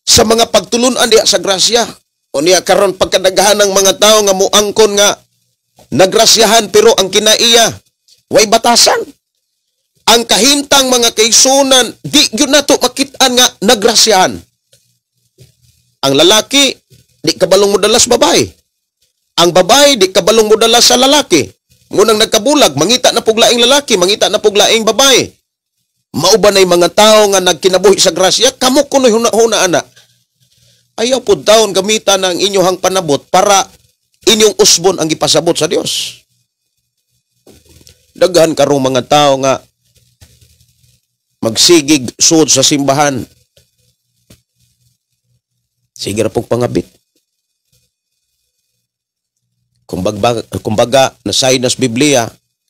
Sa mga pagtulun-an diha sa grasya. O niya karon pagkadaghan ng mga tao nga muangkon nga nagrasyahan pero ang kinaiya way batasan. Ang kahimtang, mga kaigsunan, di gyud nato makit-an nga nagrasyahan. Ang lalaki di kabalong modala sa babae. Ang babae di kabalong modala sa lalaki. Ngunang nagkabulag, mangita na pug laing lalaki, mangita na pug laing babae. Mao ba na'y mga tao nga nagkinabuhi sa grasya? Kamo kuno'y huna-huna ana. Ayaw po taon gamitan ang inyong panabot para inyong usbon ang gipasabot sa Dios. Daghan karong mga tao nga magsigig suod sa simbahan. Sige ra pong pangabit. Kumbaga, nasay nas Biblia,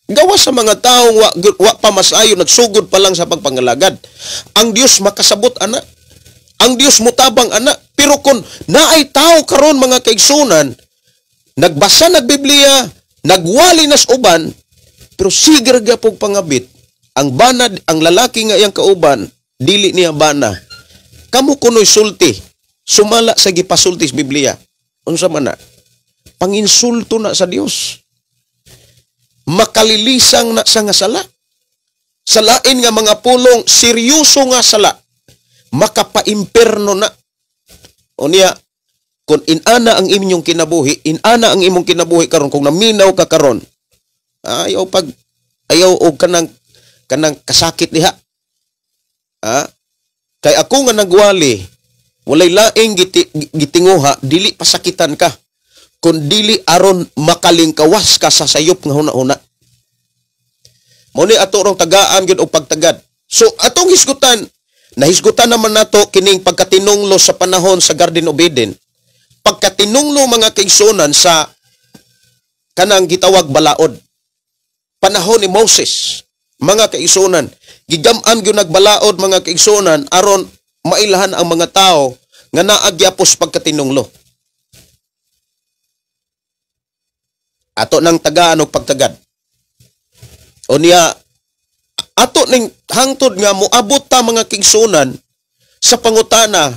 gawa sa mga taong wa pa masayo, nagsugod pa lang sa pagpangalagad. Ang Dios makasabot ana. Ang Dios mutabang ana. Pero kung naay tao karon, mga kaigsunan, nagbasa nag Biblia, nagwali nas uban, pero sige ra gyapon pangabit, ang bana, ang lalaki nga iyang kauban, dili niya bana. Kamo kuno'y sulti, sumala sa gipasulti sa Biblia. Unsa man na? Panginsulto na sa Dios. Makalilisang na sa nga sala. Sa lain nga mga pulong, seryoso nga sala. Makapaimpierno na. O niya, kung inana ang inyong kinabuhi, inana ang imong kinabuhi karon, kung naminaw ka karon, ayaw og kanang kasakit diha. Ha? Kay ako nga nagwali, walay laing gitinguha, dili pasakitan ka, kun dili aron makalingkawas ka sa sayop nga huna-huna. Mao ni ato rong tagaan gyud og pagtagad. So atong hisgutan, nahisgutan naman nato kining pagkatinunglo sa panahon sa Garden of Eden. Pagkatinunglo, mga kaigsunan, sa kanang gitawag balaod. Panahon ni Moses, mga kaigsunan, gigam-an gyud nagbalaod, mga kaigsunan, aron mailahan ang mga tao nga naa gyapos pagkatinunglo. Ato nang tagaan og pagtagad. O niya, ato ning hangtod nga moabot ta, mga kaigsunan, sa pangutana,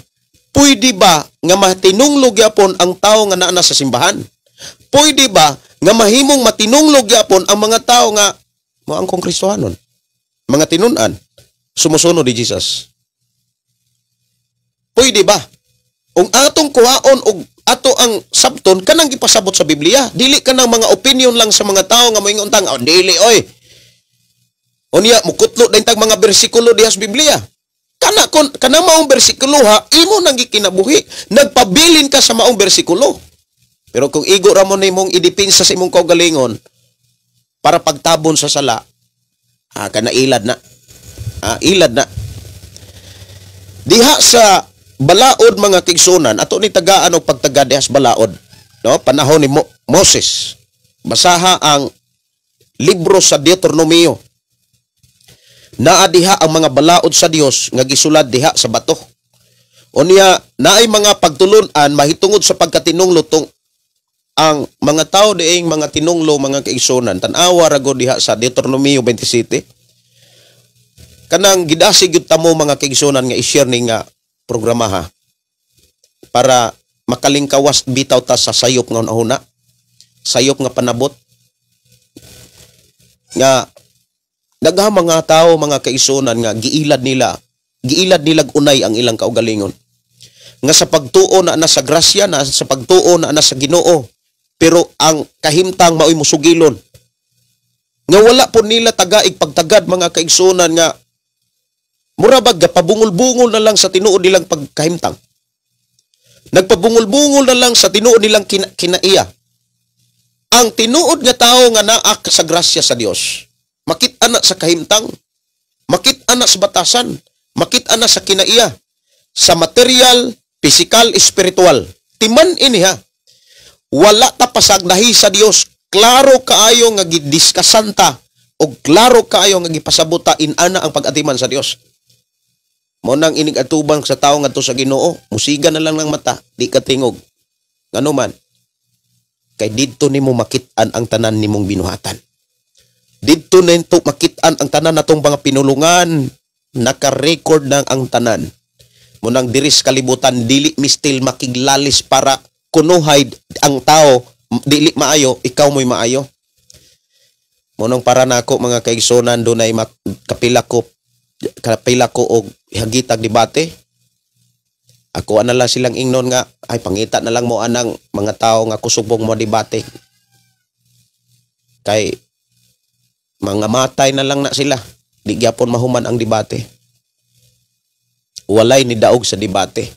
pwede ba nga matinunglo gyapon ang tao nga naa sa simbahan? Pwede ba nga mahimong matinunglo gyapon ang mga tao nga mo ang kong Kristohanon? Mga tinun-an, sumusunod ni Jesus. Pwede ba? Kung atong kuhaon og ato ang sabton kanang gipasabot sa Biblia, dili kanang mga opinion lang sa mga tao nga moingon tang, oh, dili oy. Unya mukutlo din tag mga bersikulo diha sa Biblia. Kana kon kana maong bersikulo ha, imo nang gikinabuhi, nagpabilin ka sa maong bersikulo. Pero kung igo ra mo nimong idipinsa sa imong kaugalingon para pagtabon sa sala, kana ilad na. Ilad na. Diha sa balaod, mga kaigsunan, ato ni tagaan og pagtaga diha sa balaod, no? Panahon ni Moses. Basaha ang libro sa Deuteronomio. Naa diha ang mga balaod sa Dios nga gisulad diha sa bato. Unya naay mga pagtulun-an mahitungod sa pagkatinunglo tong ang mga tao diing mga tinunglo, mga kaigsunan. Tan-awa ra gud diha sa Deuteronomio 27. Kanang gidasig gyud tamo, mga kaigsunan, nga i-share ni nga programa ha, para makalingkawas bitaw ta sa sayop nga hunahuna, sayop nga panabot nga daghang mga tao, mga kaigsunan, nga giilad nila unay ang ilang kaugalingon nga sa pagtuo na na sa grasya na sa pagtuo na na sa Ginoo, pero ang kahimtang maoy musugilon nga wala po nila tagaig pagtagad, mga kaigsunan, nga mura bag gapabungol-bungol na lang sa tinuod nilang pagkahimtang. Nagpabungol-bungol na lang sa tinuod nilang kinaiya. Ang tinuod nga tao nga naa sa grasya sa Dios, makit-an na sa kahimtang, makit-an na sa batasan, makit-an na sa kinaiya, sa material, physical, spiritual. Timan ini ha. Wala ta pasagdahi sa Dios. Klaro kaayo nga gidiskasan ta o klaro kaayo nga gipasabot ta inana ang pag-atiman sa Dios. Mo nang inig atubang sa tao ngadto sa Ginoo, musiga na lang ng mata, di ka tingog. Ngano man? Kay didto nimo makit-an ang tanan nimong binuhatan. Didto nito makit-an ang tanan natong mga pinulungan, naka-record nang ang tanan. Mo nang diri sa kalibutan dili mistil makiglalis para kunuhay ang tao dili maayo, ikaw mo'y maayo. Munong para nako mga kaigsunan, dunay kapila ko og hagitag debate. Ako ana lang silang ingnon nga ay pangita na lang mo anang mga tao nga kusubong mo debate. Kay mga matay na lang na sila. Di gyapon mahuman ang debate. Walay ni daog sa debate.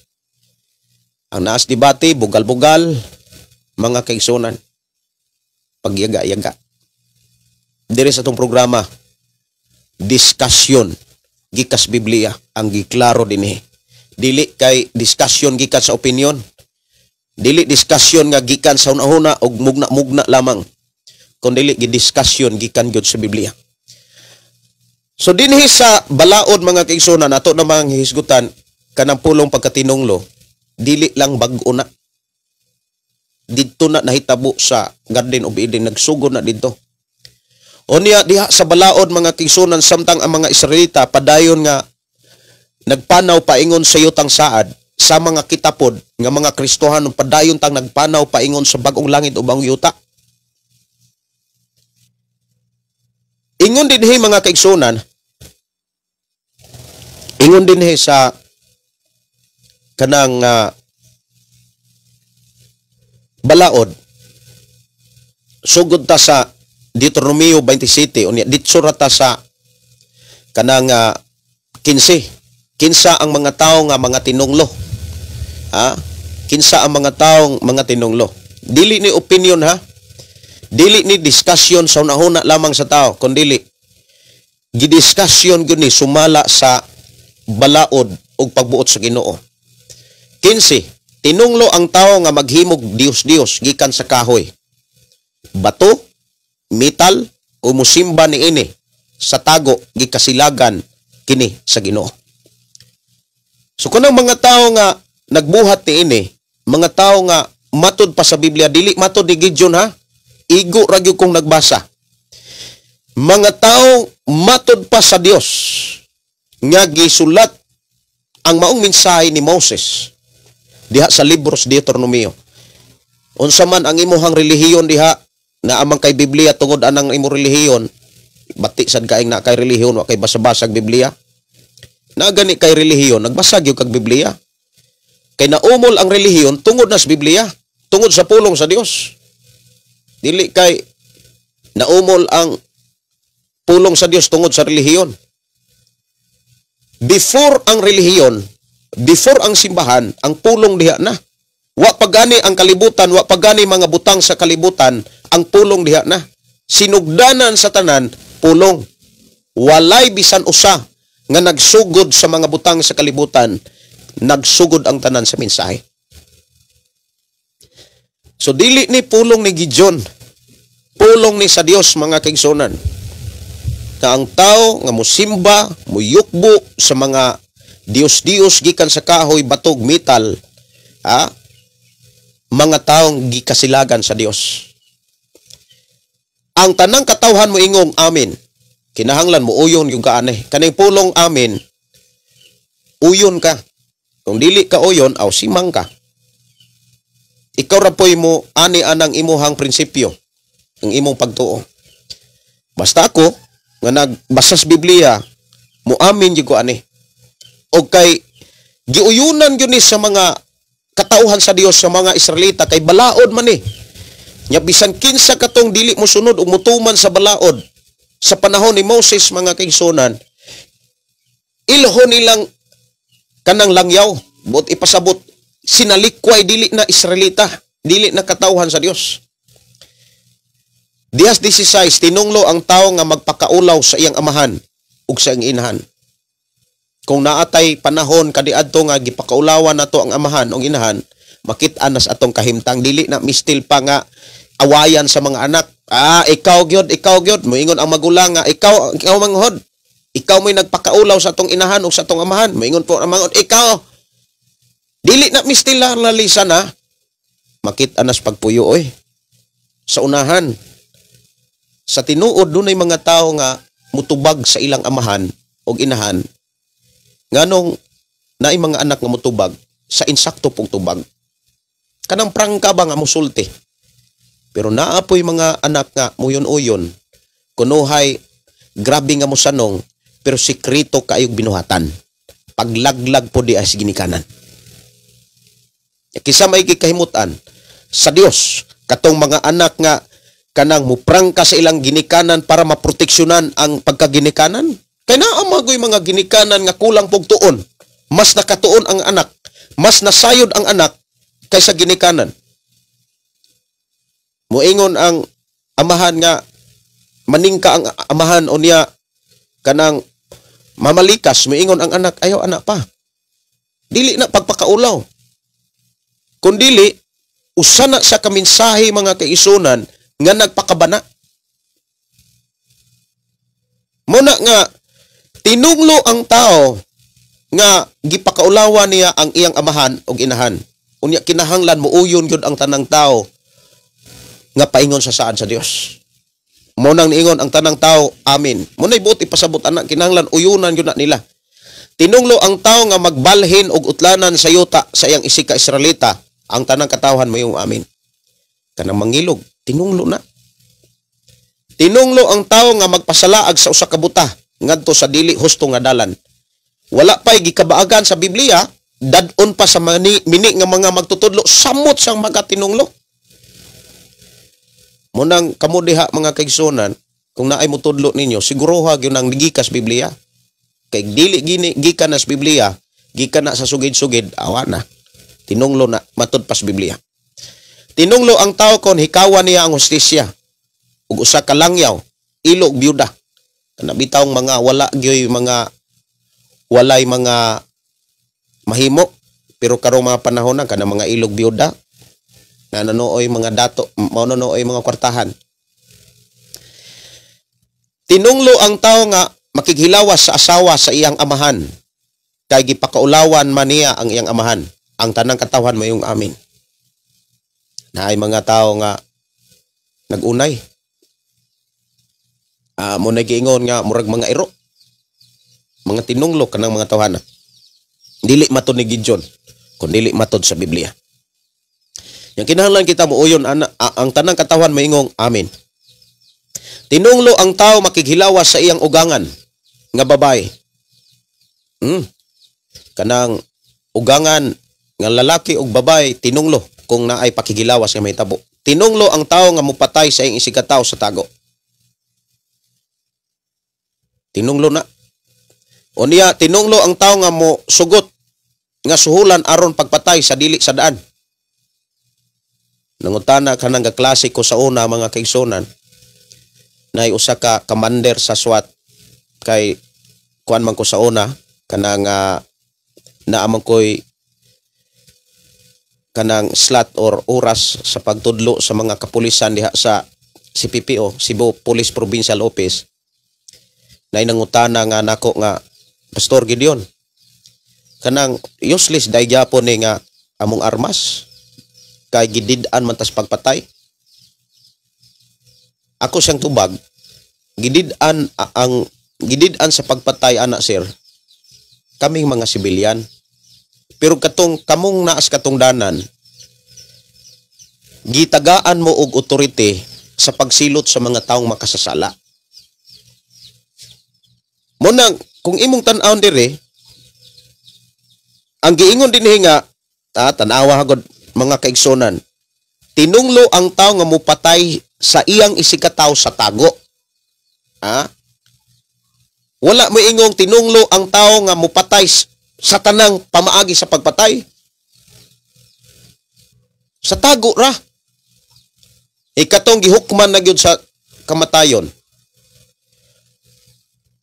Ang naas debate, bugal-bugal, mga kaigsunan. Pagyaga-yaga. Diri sa itong programa, discussion gikas Biblia ang giklaro dinhi. Dili kay discussion gikan sa opinion. Dili discussion nga gikan sa hunahuna og mugna-mugna lamang. Kun dili gidiscussion gikan gyud sa Biblia. So dinhi sa balaod mga kaigsunan, ato namang hisgutan kanang pulong pagkatinunglo, dili lang bag-o na. Didto na nahitabo sa Garden of Eden, nagsugod na didto. Unya diha sa balaod mga kaigsunan, samtang ang mga Israelita padayon nga nagpanaw paingon sa yutang saad, sa mga kitapod nga mga Kristohanon padayon tang nagpanaw paingon sa bag-ong langit o bagong yuta. Ingon dinhi mga kaigsunan, ingon dinhi sa kanang balaod, sugod ta sa Deuteronomio 27, unya ditso ra ta sa kanang 15. Kinsa ang mga tawo nga mga tinunglo? Ha? Kinsa ang mga tawo mga tinunglo? Dili ni opinion ha. Dili ni discussion sa unahuna lamang sa tao, kun dili gidiscussion gyud ni sumala sa balaod ug pagbuot sa Ginoo. 15. Tinunglo ang tawo nga maghimog Dios-Dios gikan sa kahoy, bato, metal o musimba niini sa tago, gikasilagan kini sa Ginoo. So kunang mga tao nga nagbuhat niini, mga tao nga matud pa sa Biblia, dili matud ni Gideon ha, igo ra gyud kong nagbasa. Mga tao matud pa sa Dios nga gisulat ang maong mensahe ni Moses diha sa libros Deuteronomio. Unsa man ang imuhang relihiyon diha, na amang kay Biblia tungod anang imong relihiyon, bati sad kaing na kay relihiyon, wa kay basa-basag Biblia. Na gani kay relihiyon, nagbasa gyud kag Biblia. Kay naumol ang relihiyon tungod na sa Biblia, tungod sa pulong sa Dios. Dili kay naumol ang pulong sa Dios tungod sa relihiyon. Before ang relihiyon, before ang simbahan, ang pulong diha na. Wa pagani ang kalibutan, wa pagani mga butang sa kalibutan, ang pulong diha na. Sinugdanan sa tanan, pulong. Walay bisan usa nga nagsugod sa mga butang sa kalibutan, nagsugod ang tanan sa mensahe. So dili ni pulong ni Gideon, pulong ni sa Dios mga kaigsunan. Na ang tao nga musimba, muyukbo sa mga Dios-Dios gikan sa kahoy, batog, metal, ha? Mga taong gikasilagan sa Dios. Ang tanang katawhan mo ingong amin. Kinahanglan mo uyon yung kaanay. Kaning pulong amin, uyon ka. Kung dili ka uyon, aw simang ka. Ikaw ra poy mo ani anang imuhang prinsipyo, ang imong pagtuo. Basta ako nga nagbasa sa Biblia, mo amin gyud ko ani. Og kay giuyunan gyud ni sa mga katauhan sa Dios, sa mga Israelita, kay balaod man ni. Nya bisan kinsa katong dili mosunod og motuman sa balaod sa panahon ni Moses mga kaigsunan, ilho nilang kanang langyaw, buot ipasabot, sinalikway dili na Israelita, dili na katauhan sa Dios. Dihas 16, tinunglo ang tao nga magpakaulaw sa iyang amahan ug sa iyang inahan. Kung naatay panahon kadiadto nga gipakaulawan nato ang amahan ug inahan, makit-an nas atong kahimtang, dili na mistil pa nga awayan sa mga anak. Ah, ikaw gyud, ikaw gyud, moingon ang magulang nga ikaw, ikaw manghod. Ikaw mo'y nagpakaulaw sa atong inahan ug sa atong amahan. Moingon po ang manghod, ikaw. Dili na mistil lalisa na. Makit-an nas pagpuyo oy. Sa unahan, sa tinuod dunay mga tao nga mutubag sa ilang amahan og inahan. Nganong naay mga anak nga mutubag sa insakto pong tubag. Kanang prangka ba nga musulti. Pero naa poy mga anak nga muyon-uyon, kunuhay grabe nga mosanong, pero sikreto kaayog binuhatan. Paglaglag po di as ginikanan. Kisa may gikahimutan sa Dios katong mga anak nga kanang muprangka sa ilang ginikanan para maproteksyonan ang pagkaginikanan. Kay naa magoy mga ginikanan nga kulang pog tuon. Mas nakatuon ang anak, mas nasayod ang anak kaysa ginikanan. Moingon ang amahan nga maningka ang amahan o niya kanang mamalikas, moingon ang anak, ayaw anak pa. Dili na pagpakaulaw. Kung dili, usa na sa kaminsahe mga kaisunan nga nagpakabana. Muna nga tinunglo ang tao nga gipakaulawan niya ang iyang amahan og inahan. Unya kinahanglan muuyon gyud ang tanang tao nga paingon sa saan sa Dios. Mo nang niingon ang tanang tao, amen. Mo nay buot ipasabot ana, kinahanglan uyunan gyud na nila. Tinunglo ang tao nga magbalhin og utlanan sa yuta sa iyang isig ka Israelita, ang tanang katawhan moyong amen. Kanang mangilog, tinunglo na. Tinunglo ang tao nga magpasalaag sa usa ka buta ngadto sa dili husto nga dalan. Wala pa'y gikabaagan sa Biblia, dad-on pa sa mini nga mga magtutudlo, samot sang magatinunglo. Munang kamo diha mga kaigsunan, kung naay motudlo ninyo, siguroha gyud ang gikas Biblia. Kay dili gini gikan na sa Biblia, gikan na sa sugid-sugid, awa na. Tinunglo na matud pas Biblia. Tinunglo ang tao kon hikawan niya ang hustisya ug usa ka langyaw, ilo ug byuda. Kana bitawng mga wala gyoy mga walay mga mahimo, pero karong mga panahon na kana mga ilog byuda na nanooy mga dato, mao nanooy mga kwartahan. Tinunglo ang tao nga makighilawas sa asawa sa iyang amahan, kay gipakaulawan man niya ang iyang amahan. Ang tanang katawhan mayong amin. Naay mga tao nga nagunay. Mo nagiingon nga murag mga iro, mga tinunglo kanang mga tawhana. Dili matod ni Gideon, kun dili matod sa Biblia. Yang kinahanglan kita muuyon ana, ang tanang katawhan maingong amen. Tinunglo ang tao makighilawas sa iyang ugangan nga babae. Kanang ugangan nga lalaki ug babae tinunglo kung naay pakigilawas nga mahitabo. Tinunglo ang tao nga mopatay sa iyang isigkatawo sa tago. Tinunglo na. O niya, tinunglo ang tao nga mo sugot nga suhulan aron pagpatay sa dili sa daan. Nangutana kanang kaklase ko sa una mga kaigsunan, nay usa ka commander sa SWAT kay kuan man ko sa una kanang naamang koy kanang slot or oras sa pagtudlo sa mga kapulisan diha sa CPPO, Cebu Police Provincial Office. Nay nangutana nga nako nga, Pastor Gideon, kanang useless dai gyapon ni nga among armas kay gidid-an man tas pagpatay. Ako siyang tubag, gidid-an ang gidid-an sa pagpatay ana sir, kaming mga sibilyan. Pero katong kamong naas katungdanan, gitagaan mo og authority sa pagsilot sa mga taong makasasala. Munang kung imong tan-awon dire, ang giingon dinhi nga, tan-awa hagod mga kaigsonan, tinunglo ang tao nga mupatay sa iyang isigkatawo sa tago. Wala mo ingong tinunglo ang tao nga mupatay sa tanang pamaagi sa pagpatay. Sa tago ra. Ikatong gihukman na gyud sa kamatayon.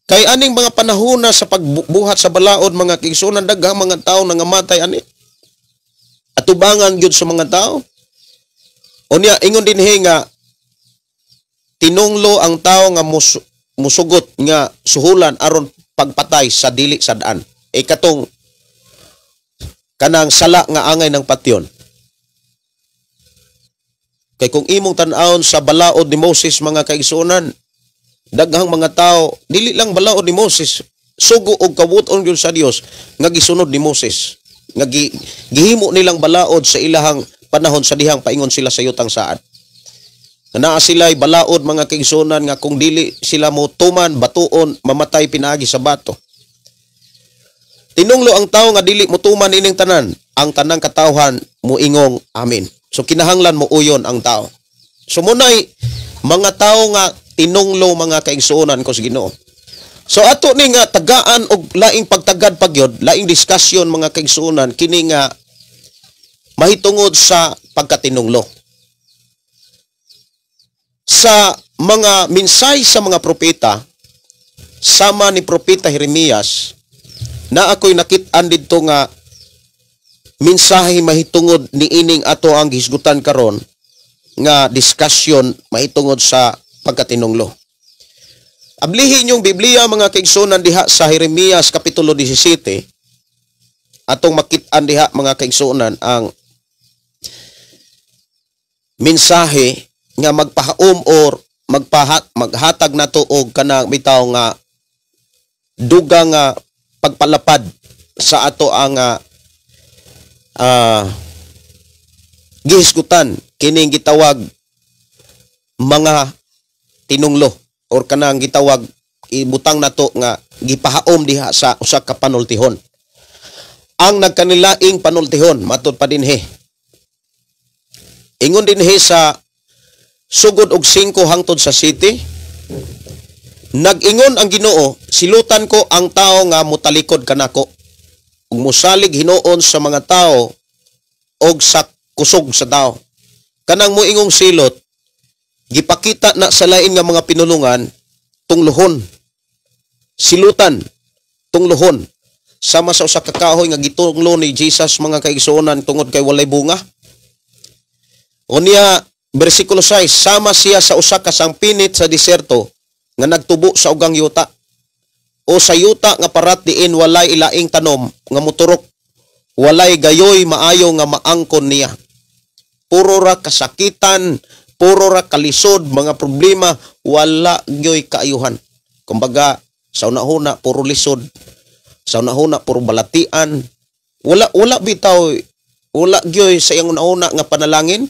Kay aning mga panahona sa pagbuhat sa balaod mga kaigsunan, daghang mga tao nangamatay ani. Atubangan gyud sa mga tao. Unya ingon dinhi nga tinunglo ang tao nga musugot nga suhulan aron pagpatay sa dili sa daan. Ikatong kanang sala nga angay ng patyon. Kay kung imong tan-awon sa balaod ni Moses mga kaigsuonan, daghang mga tao dili lang balaod ni Moses, sugo og kawut-on gyud sa Dios nga gisunod ni Moses, nga gihimo nilang balaod sa ilahang panahon sa dihang paingon sila sa yutang saad. Nga naa sila'y balaod, mga kaigsuonan, nga kung dili sila mo tuman, batuon, mamatay pinaagi sa bato. Tinunglo ang tao nga dili motuman ining tanan, ang tanang katawhan muingong amen. So kinahanglan mo uyon ang tao. So munay mga tao nga tinunglo, mga kaigsuonan ko sa Ginoo. So ato ni nga tagaan og laing pagtagad pagyod, laing diskusyon, mga kaigsuonan, kini nga mahitungod sa pagkatinunglo. Sa mga minsay sa mga propeta, sama ni Propeta Jeremias, na ako'y nakit-an didto nga mensahe mahitungod ni ining ato ang gihisgutan karon nga diskusyon mahitungod sa pagkatinunglo. Ablihin yung Biblia, mga kaigsunan, diha sa Jeremias Kapitulo 17. Atong makit-an diha, mga kaigsunan, ang mensahe nga magpahaom or maghatag nato og kanang bitaw nga duga nga pagpalapad sa ato ang gihisgutan kining gitawag mga tinunglo or kanang gitawag ibutang nato nga gipahaom diha sa usa ka panultihon. Ang nagkanilaing panultihon matud pa dinhi. Ingon dinhi sa sugod og 5 hangtod sa 7, nag-ingon ang Ginoo, silutan ko ang tao nga mutalikod kanako ug mosalig hinuon sa mga tao og sa kusog sa tao. Kanang moingong silot, gipakita na sa lain nga mga pinulungan, tungluhon, silutan, tungluhon. Sama sa usa ka kahoy nga gitunglo ni Jesus, mga kaigsuonan, tungod kay walay bunga. Unya, versikulo 6, sama siya sa usa ka sangpinit sa diserto nga nagtubo sa ugang yuta o sa yuta nga parat diin walay ilaing tanom nga muturok, walay gayoy maayo nga maangkon niya. Puro ra kasakitan, puro ra kalisod, mga problema, wala gyoy kaayuhan. Kumbaga, sa una-una puro lisod, sa una-una puro balatian, wala bitaw, wala gyoy sa iyang una-una nga panalangin.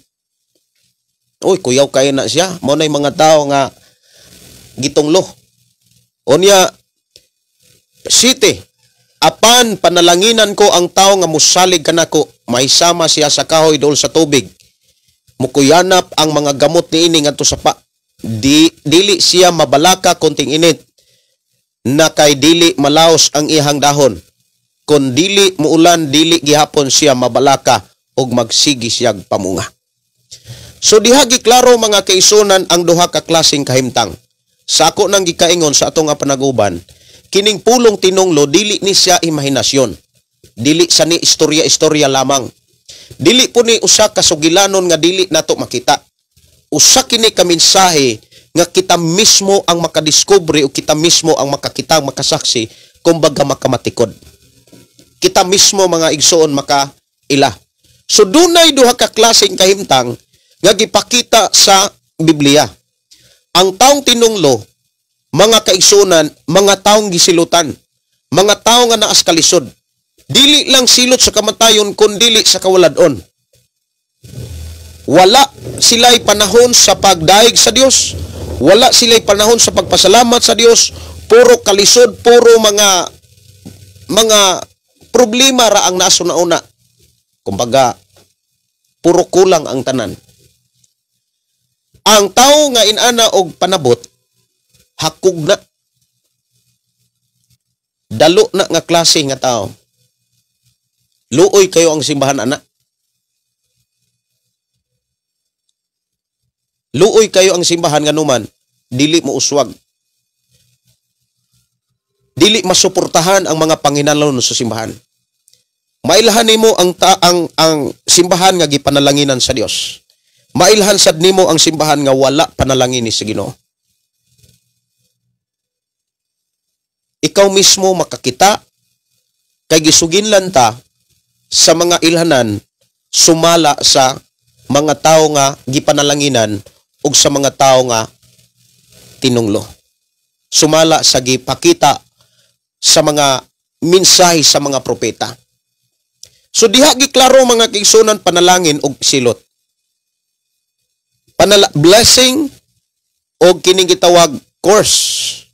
Uy, kuyaw kayo na siya. Mao na'y mga tao nga gitunglo. Unya, 7, apan panalanginan ko ang tao nga musalig kanako, mahisama siya sa kahoy dool sa tubig. Mukuyanap ang mga gamot niini ngadto sa pa. Dili siya mabalaka konting init, na kay dili malaos ang iyang dahon. Kon dili muulan, dili gihapon siya mabalaka og magsigi siyag pamunga. So diha giklaro, mga kaisunan, ang duha ka klaseng kahimtang. Sa ako nang gikaingon sa atong nga panaguban, kining pulong tinunglo dili ni siya imahinasyon. Dili sa ni istorya-istorya lamang. Dili po ni usa ka sugilanon nga dili nato makita. Usa kini ka mensahe nga kita mismo ang makadiskubre o kita mismo ang makakita, makasaksi, kumbaga makamatikod. Kita mismo, mga igsoon, makaila. So dunay duha ka klaseng kahimtang nga gipakita sa Biblia. Ang taong tinunglo, mga kaigsunan, mga taong gisilutan, mga tao nga naas kalisod. Dili lang silot sa kamatayon kun dili sa kawaladon. Wala sila'y panahon sa pagdaig sa Dios. Wala sila'y panahon sa pagpasalamat sa Dios. Puro kalisod, puro mga problema ra ang naasuna-una. Kumbaga, puro kulang ang tanan. Ang tao nga inana og panabot, hakog na. Dalo na nga klase nga tao. Luoy kayo ang simbahan, ana. Luoy kayo ang simbahan nga numan, dili mo uswag. Dili masuportahan ang mga panginahanglan sa simbahan. Mailhan nimo ang simbahan nga gipanalanginan sa Dios. Mailhan sad nimo ang simbahan nga wala panalangin ni sa Ginoo. Ikaw mismo makakita kay gisuginlan ta sa mga ilhanan sumala sa mga tao nga gipanalanginan ug sa mga tao nga tinunglo. Sumala sa gipakita sa mga mensahe sa mga propeta. So diha giklaro mga kaigsunan panalangin og silot. Blessing og kining gitawag curse.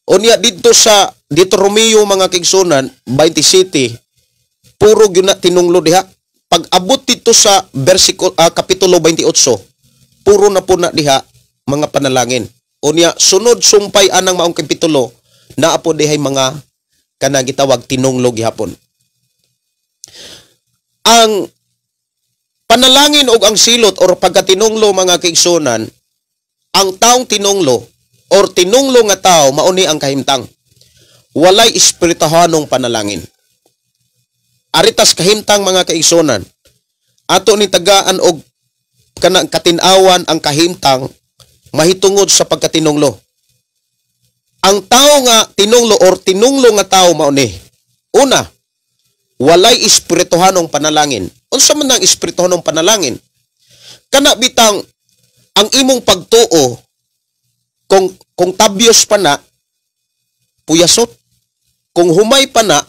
Unya didto sa Deuteronomio mga kaigsunan 27, puro gyud na tinunglo diha. Pag abot dito sa versikulo kapitulo 28, puro na po na diha mga panalangin. Unya sunod sumpay anang maong kapitulo, naa po dihay mga kanang gitawag tinunglo gihapon. Ang panalangin og ang silot or pagkatinunglo mga kaigsunan, ang taong tinunglo or tinunglo nga tao mauni ang kahimtang. Walay espirituhanong panalangin. Aritas kahimtang mga kaigsunan, ato ni tagaan og kanang katin-awan ang kahimtang mahitungod sa pagkatinunglo. Ang tao nga tinunglo or tinunglo nga tao mauni. Una, walay espirituhanong panalangin. Unsa man ang espirituhanong panalangin? Kana bitang ang imong pagtuo kung tabyos pa na puyasot, kung humay pa na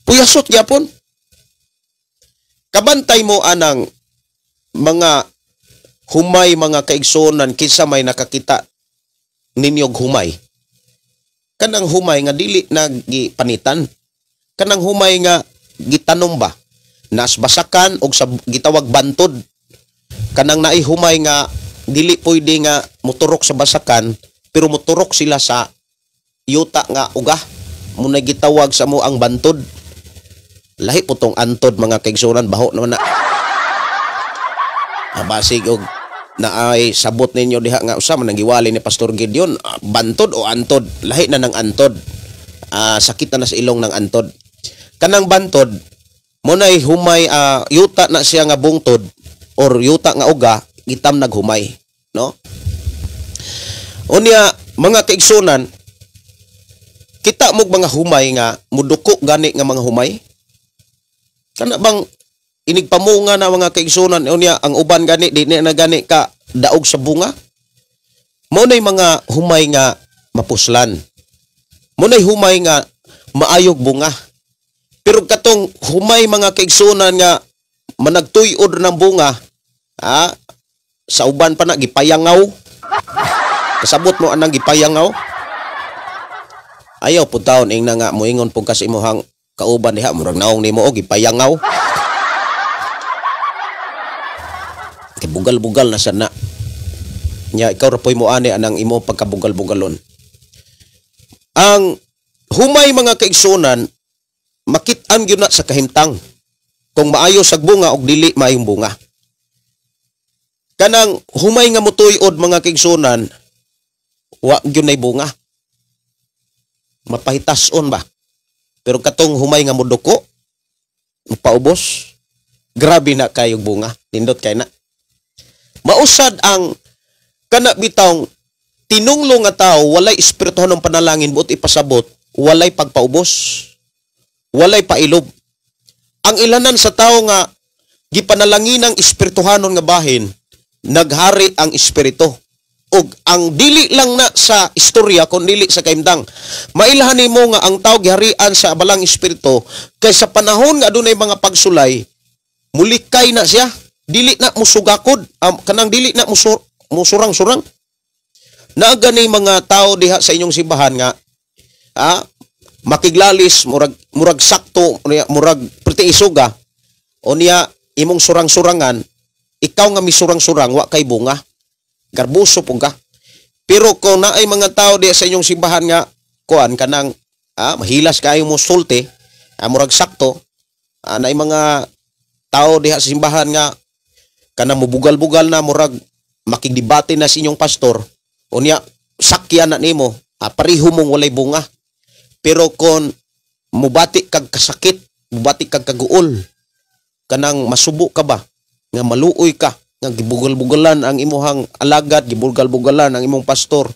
puyasot gyapon. Kabantay mo anang mga humay mga kaigsunan, kinsa may nakakita ninyog humay. Kanang humay nga dili na gipanitan, kanang humay nga gitanom ba, nasbasakan og sa gitawag bantod. Kanang naay humay nga dili pwede nga muturok sa basakan, pero muturok sila sa yuta nga uga. Munay gitawag sa mo ang bantod. Lahi po tong antod mga kaigsunan, baho naman na. Basig og naay sabot ninyo diha nga usa man ang giwali ni Pastor Gideon, bantod o antod, lahi na ng antod. Sakit na sa ilong ng antod. Kanang bantod munay humay, yuta na siya nga bungtod or yuta nga uga, gitam naghumay, no? Unya mga kaigsunan, kita mo mga humay nga muduko gani nga mga humay. Kana bang inigpamunga na mga kaigsunan, unya ang uban gani di na gani ka daog sa bunga. Mo nay mga humay nga mapuslan. Mo nay humay nga maayog bunga. Pero katong humay mga kaigsunan nga managtuyod ng bunga, sa uban pa na gipayangaw. Kasabot mo anang gipayangaw. Ayaw pud taon ing na nga moingon pud ka sa imong kauban diha, murag naong nimo og gipayangaw. Kay bugal-bugal na sana. Nya ikaw ra poy mo ani anang imo pagkabugal-bugalon. Ang humay mga kaigsunan makit-an gyud na sa kahimtang kung maayo sa bunga og dili maayong bunga. Kanang humay nga mutuyod mga kaigsunan, wa gyud nay bunga. Mapahitason ba? Pero katong humay nga moduko, paubos, grabe na kayong bunga. Nindot kay na. Mausad ang kana bitawng tinunglo nga tao, walay espirituhanong panalangin buot ipasabot, walay pagpaubos, walay pailob. Ang ilanan sa tao nga gipanalangin ang espirituhanon nga bahin, naghari ang espiritu. Og ang dili lang na sa istorya kun dili sa kahimtang. Mailhan nimo nga ang tao giharian sa balang espiritu kay sa panahon nga adunay mga pagsulay, mulikay na siya, dili na musugakod, kanang dili na musurang-surang. Naa gani mga tao diha sa inyong simbahan nga makiglalis, murag sakto, murag priti isuga, o niya imong surang-surangan, ikaw nga misurang-surang wa kay bunga. Garbuso po ka. Pero kung naay mga tao diha sa inyong simbahan nga kuan kanang mahilas kayo mo sulti, murag sakto, naay mga tao diha sa simbahan nga kanang mubugal-bugal na murag makigdebate na sa inyong pastor, unya sakyan na nimo, pareho mong walay bunga. Pero kung mubati kag kasakit, mubati kag kaguol, kanang masubo ka ba, nga maluoy ka, nga gibugal-bugalan ang imuhang alagad, gibugal-bugalan ang imong pastor,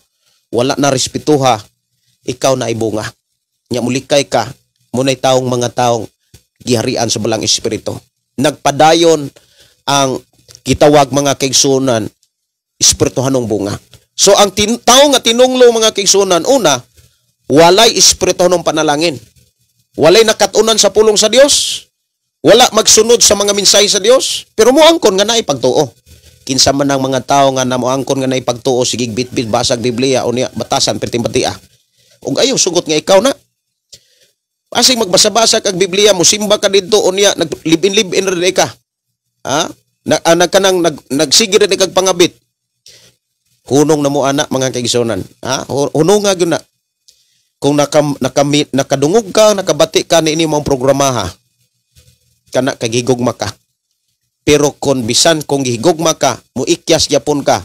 wala na respetuha, ikaw na ibunga. Nya mulikay ka, munay taong mga taong giharian sa balang espiritu. Nagpadayon ang gitawag mga kaigsunan, espirituhanong bunga. So ang tao nga tinunglo mga kaigsunan, una, walay espirituhanong panalangin. Walay nakatunan sa pulong sa Dios. Wala magsunod sa mga mensahe sa Dios, pero moangkon nga naay pagtuo. Kinsa man ang mga tawo nga namoangkon nga naay pagtuo, sige bitbit basag Biblia unya batasan perting batia. Ug ayaw sugot nga ikaw na. Asig magbasa-basa kag Biblia, mosimba ka didto unya naglibin-libin ra ka. Ha? Kanang nagsige ra kag pangabit. Hunong na mo ana mga kaigsunan. Ha? Hunong nga gyud na. Kung nakadungog ka, nakabati ka niini mong programa ha. Kana kay gigugma ka. Pero kung bisan kung gigugma ka, muikyas gyapon ka.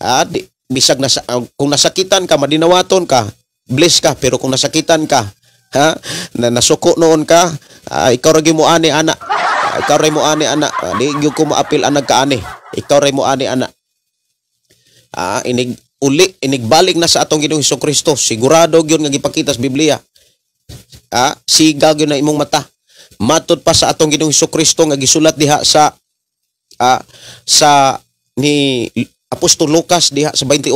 Ha? Di, bisag nasa, kung nasakitan ka, madinawaton ka, bless ka, pero kung nasakitan ka, ha, na nasuko noon ka, ikaw ra gyud mo ani ana. Ikaw ra mo ani ana. Di gyud ko moapil anag ka ani. Ikaw ra mo ani ana. Inig uli, inigbalik na sa atong Ginoong Hesukristo. Sigurado gyud nga gipakita sa Biblia. Siga gyud na imong mata. Matod pa sa atong Ginoong Hesukristo nga gisulat diha sa sa ni Apostol Lucas diha sa 21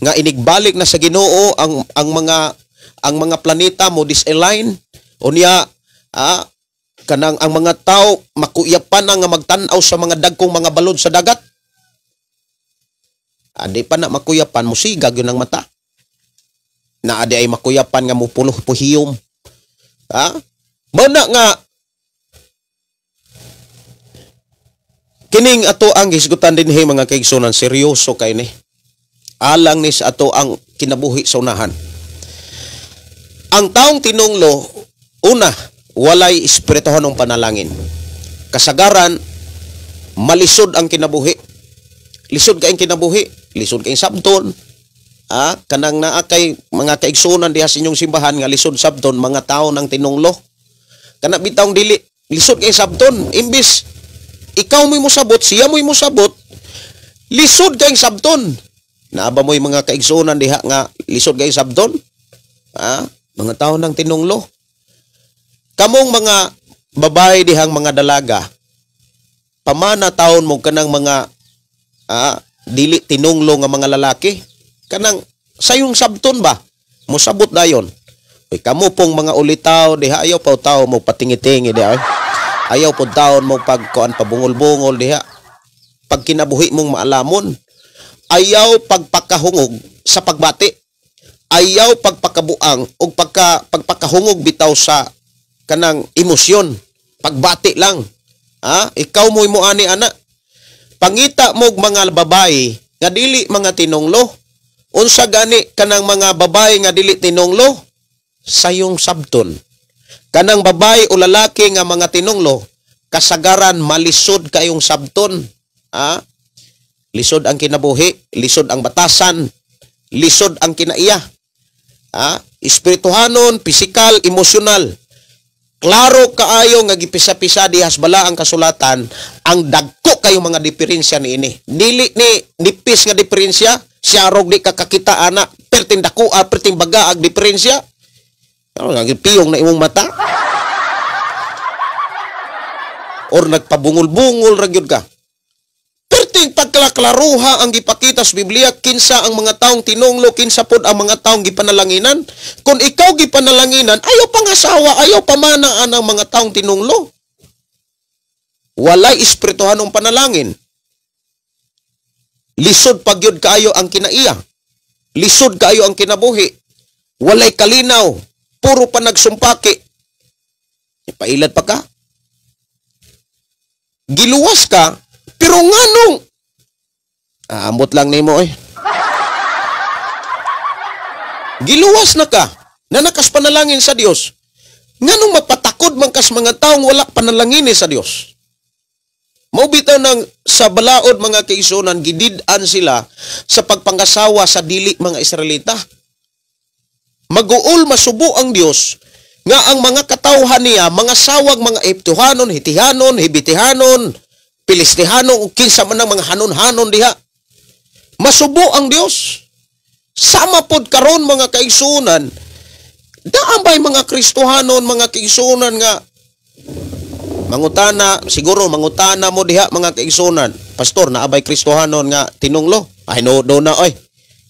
nga inigbalik na sa Ginoo ang mga planeta mo disalign unya kanang ang mga tao makuyapan na nga magtan-aw sa mga dagkong mga balod sa dagat. Adi pa na makuyapan mo siga gyud ang mata. Na adi ay makuyapan nga mopuloh puhiyom. Ha? Mao nga kining ato ang hisgutan dinhi mga kaigsunan, seryoso kay ni. Alang ni sa ato ang kinabuhi sa unahan. Ang taong tinunglo, una, walay espirituhanong panalangin. Kasagaran, malisod ang kinabuhi. Lisod kayong kinabuhi, lisod kayong sabton. Kanang naa kay mga kaigsunan diha sa inyong simbahan nga lisod sabton, mga tao ng tinunglo. Kana bitawng dili, lisod kayong sabton. Imbis ikaw mo'y mosabot, siya mo'y mosabot, lisod kayong sabton. Naa ba mo'y mga kaigsunan diha nga lisod kayong sabton? Mga tao ng tinunglo. Kamong mga babae dihang mga dalaga, pamana taon mo kanang mga dili tinunglo nga mga lalaki, kanang sayong sabton ba? Mosabot dayon. Uy, kamo pong mga ulitaw diha, ayaw pa tawo mo patingi-tingi diha. Ayaw po taon mo pagkuan pabungol-bungol diha. Pag kinabuhi mong maalamon, ayaw pagpakahungog sa pagbati. Ayaw pagpakabuang o pagpakahungog bitaw sa kanang emosyon. Pagbati lang. Ikaw mo'y muani ana. Pangita mo mga babae nga dili mga tinunglo. Unsa gani kanang mga babae nga dili tinunglo? Sayong sabton. Kanang babae o lalaki nga mga tinunglo, kasagaran malisod kayong sabton. Lisod ang kinabuhi, lisod ang batasan, lisod ang kinaiya. Espirituhanon, pisikal, emosyonal. Klaro kaayo nga gipisa-pisa dihas bala ang kasulatan, ang dagko kayo mga diferensya niini. Dili ni nipis nga diferensya, siya rog di ka kakita ana, perting dako, perting baga ag diferensya. Ano nga piyong na imong mata? Or nagpabungol-bungol ra gyud ka. Perting pagklaklaruha ang gipakita sa Biblia, kinsa ang mga taong tinunglo, kinsa pod ang mga taong gipanalanginan. Kung ikaw gipanalanginan, ayaw pangasawa, ayaw pamanaan ang mga taong tinunglo. Walay espirituhanong panalangin. Lisod pagyud kaayo ang kinaiya. Lisod kaayo ang kinabuhi. Walay kalinaw. Puro pa nagsumpaki. Pailad pa ka. Giluwas ka, pero nganong ambot lang nimo eh. Giluwas na ka, na nakas panalangin sa Dios. Nganong mapatakod man kas mga taong wala panalangin sa Dios. Mao bitaw nang sa balaod mga kaigsunan, gidid-an sila sa pagpangasawa sa dili mga Israelita. Maguol masubo ang Dios nga ang mga katawhan niya, mga sawag, mga Egyptohanon, Hitihanon, Hibitihanon, Pilistihanon, o kinsa man ang mga hanon-hanon diha. Masubo ang Dios. Sama pod karon mga kaigsunan, daan ba'y mga Kristohanon, mga kaigsunan nga mangutana, siguro mangutana mo diha mga kaigsunan, pastor, naabay Kristohanon nga tinunglo? Ay no, do na oy.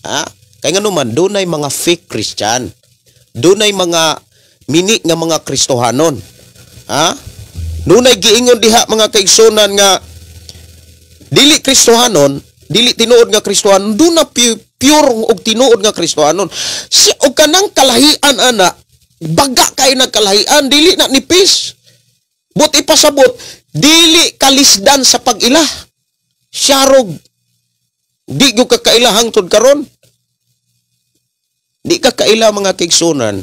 Ha? Kaya nga naman, dunay mga fake Christian. Dunay mga mini nga mga Kristohanon. Ha? Dunay giingon diha mga kaigsunan nga dili Kristohanon, dili tinuod nga Kristohanon, duna pure og tinuod nga Kristohanon. Si og kanang kalahian ana, baga kay nagkalahian, dili na nipis. But ipasabot, dili kalisdan sa pag-ila. Syarog di gyud ka kaila hangtod karon. Di ka kaila mga kaigsunan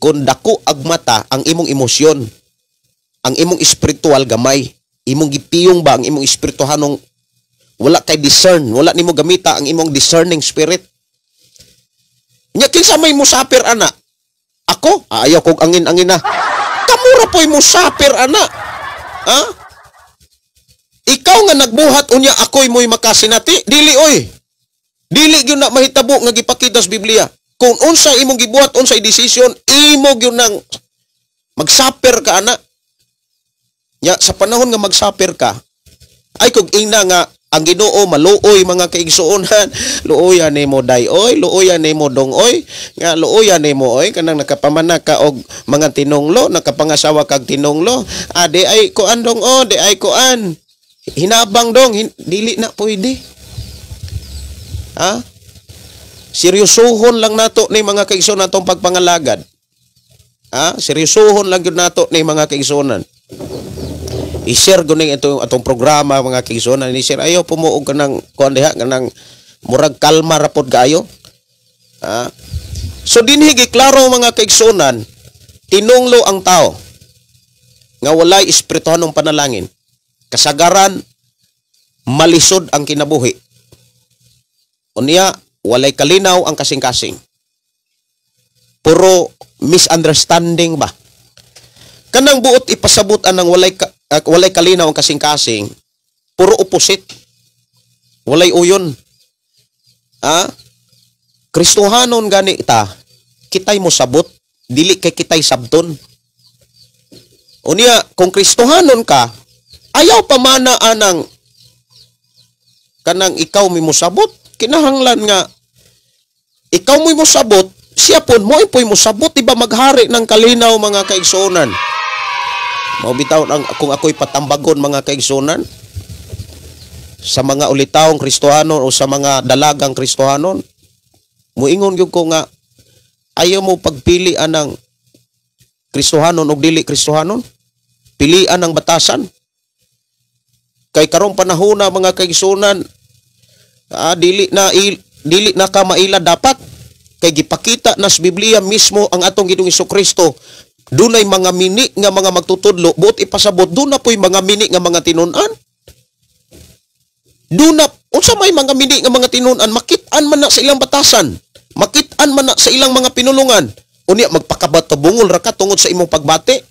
kung dako ag mata ang imong emosyon, ang imong espiritual gamay, imong gipiyong ba ang imong espirituhanong wala kay discern, wala nimo gamita ang imong discerning spirit. Nya kinsa may musapir ana? Ako, ayaw kog angin-angin na. Kamura po'y musapir ana. Ha? Ikaw nga nagbuhat unya ako'y mo'y makasinati, dili oy. Dili gyud na mahitabo nga gipakita sa Biblia. Kung unsa imong gibuhat, unsay desisyon, imo gyud nang magsapir ka ana. Nya sa panahon nga magsapir ka, ay kog ingna nga ang Ginoo maluoy mga kaigsuonan, luoyan nimo day oy, luoyan nimo dong oy, nga luoyan nimo oy kanang nakapamana ka og mga tinunglo, nakapangasawa kag tinunglo, di ay kuan dong o, di ay kuan. Hinabang dong, dili na pwede. Ha? Seryosohon lang nato ni mga kaigsuonan atong pagpangalagad. Ha? Seryosohon lang gyud nato ni mga kaigsuonan. I-share guning ito atong programa mga kaigsuonan, i-share ayo pumuog kanang kuan diha kanang murag kalma ra pod kaayo. Ha? So dinhi giklaro mga kaigsuonan, tinunglo ang tao nga walay espirituhanong panalangin. Kasagaran malisod ang kinabuhi. Unya walay kalinaw ang kasing-kasing. Puro misunderstanding ba? Kanang buot ipasabot anang walay kalinaw ang kasing-kasing, puro opposite. Walay uyon. Ha? Kristohanon gani ta, kitay mo sabot, dili kay kitay sabton. Unya, kung Kristohanon ka, ayaw pa mana anang kanang ikaw mi mosabot, kinahanglan nga ikaw mo'y mosabot, siya pon mo'y po'y mosabot, di ba maghari ng kalinaw mga kaigsuonan? Mao bitaw ang kung ako'y patambagon mga kaigsuonan sa mga ulitawong Kristohanon o sa mga dalagang Kristohanon, muingon gyud ko nga ayaw mo pagpili anang Kristohanon og dili Kristohanon, pilian ang batasan. Kay karong panahona mga kaigsuonan, dili na ka maila dapat kay gipakita na sa Biblia mismo ang atong Ginoong Hesukristo. Dunay mga mini nga mga magtutudlo, buot ipasabot duna po'y mga mini nga mga tinun-an. Duna unsa may mga mini nga mga tinun-an, makit-an man na sa ilang batasan, makit-an man na sa ilang mga pinulungan. Unya magpakabato bungol ra ka tungod sa imong pagbati.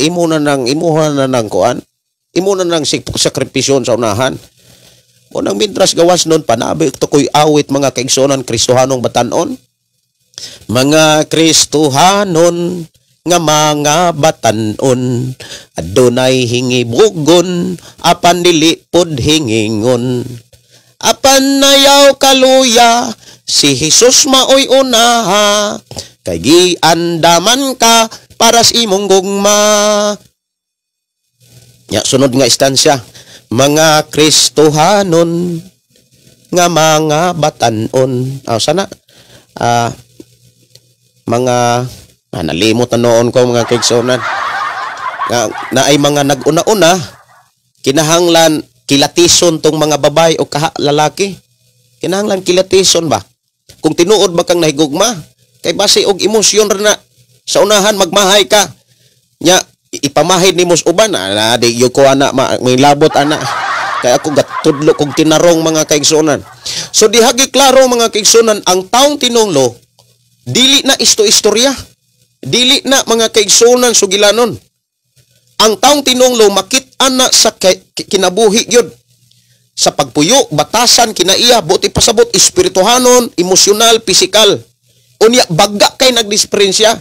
Imo na nang imuha na nang kuan, imo na nang sakripisyon sa unahan. Unang mintras gawas nun, panabi ito ko'y awit mga kaigsuonan, Kristohanong batanon. Mga Kristohanon nga mga batanon, adunay hingibugon, apan dili pod hingingon. Apan nayaw kaluya, si Jesus maoy unaha, kay giandaman ka para sa imong gugma. Ya, sunod nga istansya, mga Kristohanon nga mga batanon. Sana mga nalimot na noon ko mga kaigsuonan na ay mga nag-una-una kinahanglan kilatison tong mga babae o kaha lalaki. Kinahanglan kilatison ba? Kung tinuod ba kang nahigugma, kay base og emosyon ra na sa unahan magmahay ka. Nya ipamahid nimo sa uban, di gyud ko ana may labot ana. Kay ako gatudlo kog tinarong mga kaigsuonan. So dihagi klaro mga kaigsuonan, ang taong tinunglo dili na isto-istorya. Dili na mga kaigsuonan sugilanon. Ang taong tinunglo makit-an na sa kinabuhi gyud. Sa pagpuyo, batasan kinaiya, buti pasabot espirituhanon, emosyonal, pisikal. Unya bagga kay nagdisperensya.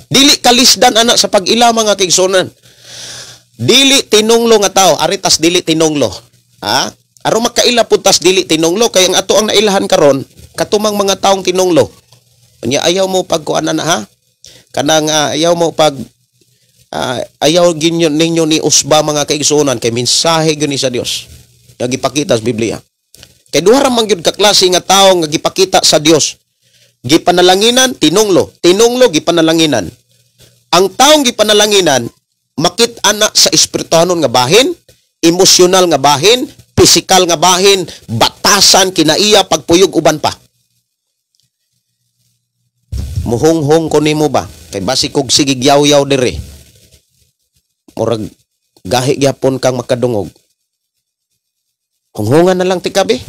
Dili kalisdan ana sa pag-ila mga kaigsuonan. Dili tinunglo nga tao, aritas dili tinunglo. Ha? Aron makaila pud tas dili tinunglo kay ang ato ang nailahan karon katumang mga taong tinunglo. Unya ayaw mo pagkuan na ha. Kanang ayaw mo pag ayaw ginyo ninyo ni usba mga kaigsuonan kay mensahe gyud ni sa Dios nga gipakita sa Biblia. Kay duha ra man gyud ka klase nga tawo nga gipakita sa Dios. Gipanalanginan, tinunglo, tinunglo gipanalanginan. Ang taong gipanalanginan makit-an na sa espirituhanon nga bahin, emosyonal nga bahin, pisikal nga bahin, batasan kinaiya pagpuyog uban pa. Muhunghong ko nimo ba? Kay basi kog sige yaw-yaw dire. Murag gahi gyapon kang makadungog. Hunghungan na lang tikabi.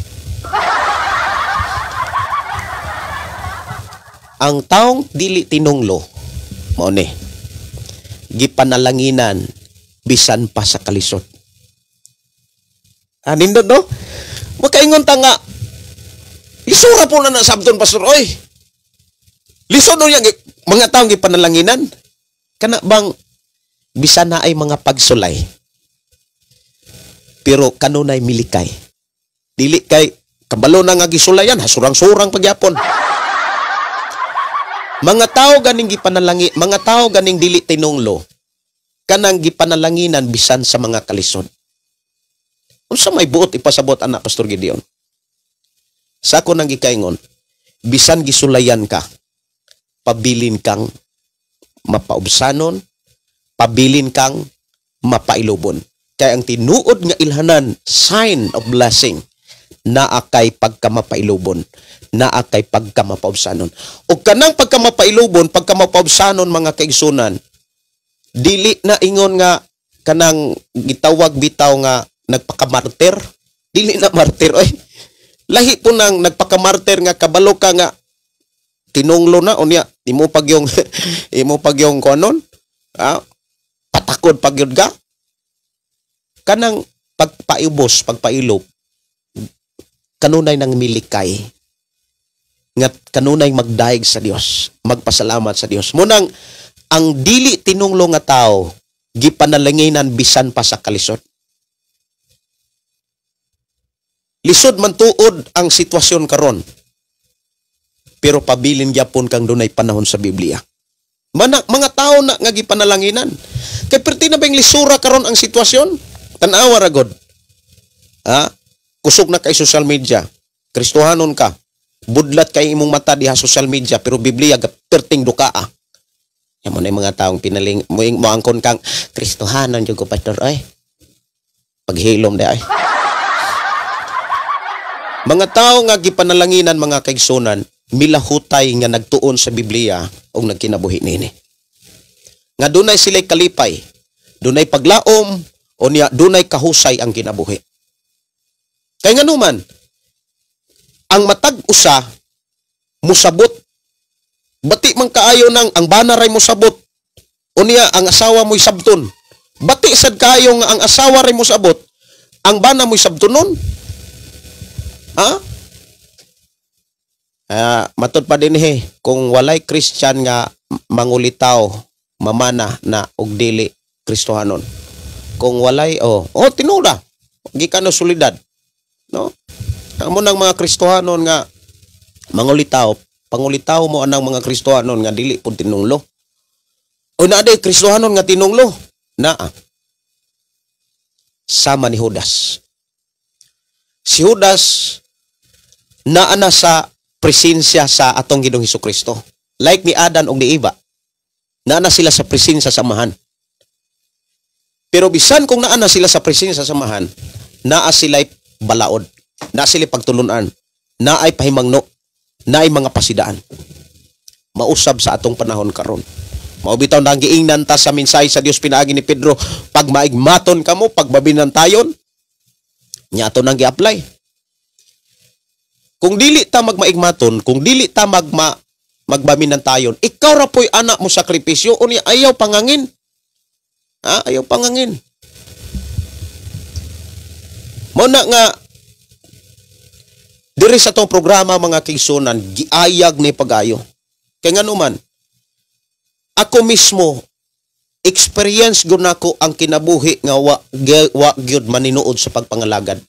Ang taong dili tinunglo mao ni gipanalanginan bisan pa sa kalisod. Nindot no? Makaingon ta nga lisura po na nasabton pastor oy. Lisod no yang mga taong gipanalanginan kana bang bisan na ay mga pagsulay pero kanunay milikay. Dili kay kabalo na nga gisulayan hasurang-surang pagyapon. Mga tao ganing gipanalangin, mga tao ganing dili tinunglo, kanang gipanalanginan bisan sa mga kalisod. Unsa may buot ipasabot anak Pastor Gideon? Sa ako nang gikaingon, bisan gisulayan ka, pabilin kang mapaubsanon, pabilin kang mapailubon. Kaya ang tinuod nga ilhanan, sign of blessing, naa kay pagkamapailubon, naa kay pagkamapaubsanon. O kanang pagkamapailubon, pagkamapaubsanon mga kaigsunan, dili na ingon nga kanang gitawag bitaw nga nagpakamartir, dili na martir oy. Lahi po nang nagpakamartir nga kabalo ka nga tinunglo na unya imo pag yung imo pag yung kuanon, patakod pag yun ka. Kanang pagpaibos, pagpailob, kanunay nang milikay nga kanunay magdaig sa Dios, magpasalamat sa Dios. Munang ang dili tinunglo nga tao gipanalanginan bisan pa sa kalisod. Lisod man tuod ang sitwasyon karon, pero pabilin gyapon kang dunay panahon sa Biblia. Mana mga tao na nga gipanalanginan. Kay perti na bang lisura karon ang sitwasyon? Tan-awa ra god. Ha? Kusog na kay social media. Kristohanon ka. Budlat kay imong mata diha social media pero Biblia perting dukaa. Yan mo na yung mga taong pinaling moangkon kang Kristohanon jud ko pastor oy. Paghilom di ay. Mga tao nga gipanalanginan mga kaigsunan, milahutay nga nagtuon sa Biblia og nagkinabuhi niini. Nga dunay sila'y kalipay, dunay paglaom, o niya dunay kahusay ang kinabuhi. Kay nganuman, ang matag usa musabot, bati man kaayo nang ang bana ray musabot, o niya ang asawa mo'y sabton. Bati sad kaayo nga ang asawa ray musabot, ang bana mo'y sabtonon. Ha? Matod pa din kung walay Christian nga mangulitaw, mamana na og dili Kristohanon. Kung walay, oh tinuda, gikan og solidad. No? Amo nang mga Kristohanon nga mangulitaw, pangulitaw mo anang mga Kristohanon nga dili pud tinunglo. O naa day Kristohanon nga tinunglo, naa. Sama ni Judas. Si Judas naa na sa presensya sa atong Ginoong Hesukristo. Like ni Adan og ni Eva, naa na sila sa presensya sa Amahan. Pero bisan kung naa na sila sa presensya sa Amahan, naa sila'y balaod, naa sila'y pagtulunan, naay pahimangno, naay mga pasidaan. Mausab sa atong panahon karon. Mao bitaw nang giingnan ta sa mensahe sa Dios pinaagi ni Pedro, pag maigmaton kamo, pagbabinan tayon, nya ato nang gi-apply. Kung dili ta magmaigmaton, kung dili ta magbaminan tayon, ikaw ra po'y anak mo sakripisyo, unya ayaw pangangin. Ha? Ayaw pangangin. Mao na nga diri sa tong programa mga kaigsunan, giayag ni pag-ayo. Kay nganuman, ako mismo experience gud nako ang kinabuhi nga wa gyud maninuod sa pagpangalagad.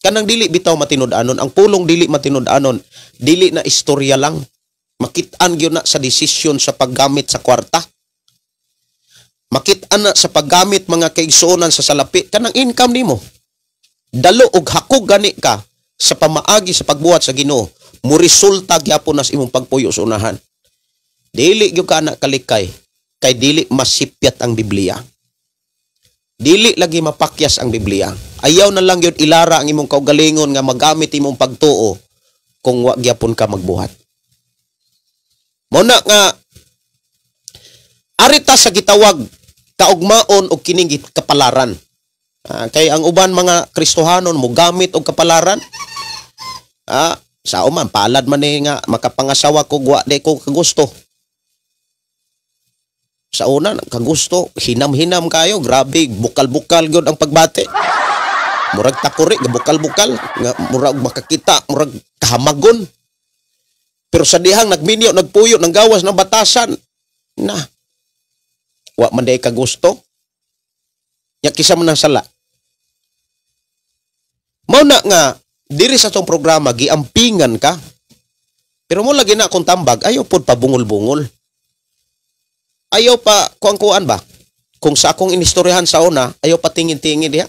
Kanang dili bitaw matinud-anon, ang pulong dili matinud-anon, dili na istorya lang. Makit-an gyud na sa desisyon sa paggamit sa kwarta. Makit-an na sa paggamit, mga kaigsuonan, sa salapi kanang income nimo. Dalo og hakog gani ka sa pamaagi sa pagbuhat sa Ginoo, mo resulta gyapon na sa imong pagpuyo sa unahan. Dili gyud ka na kalikay kay dili masipyat ang Biblia. Dili lagi mapakyas ang Biblia. Ayaw na lang yun ilara ang imong kaugalingon nga magamit imong pagtuo kung wa gyapon ka magbuhat. Mao na nga arita sa gitawag kaugmaon og kining kapalaran. Kay ang uban mga Kristohanon mo gamit og kapalaran. Sao man palad man ni nga makapangasawa ko, wa di ko kagusto. Sa una kagusto, hinam-hinam kayo, grabe bukal-bukal gyud ang pagbati. Murag takuri, bukal-bukal, nga murag makakita, murag kahamagon. Pero sa dihang nagminyo, nagpuyo, nang gawas ng batasan, na, wa man day kagusto. Nya kisa man ang sala. Mao na nga, diri sa tong programa, giampingan ka. Pero mo lagi na akong tambag, ayaw pod pa bungol-bungol. Ayaw pa kuang-kuan ba? Kung sa akong inistoryahan sa una, ayaw pa tingin-tingin diha.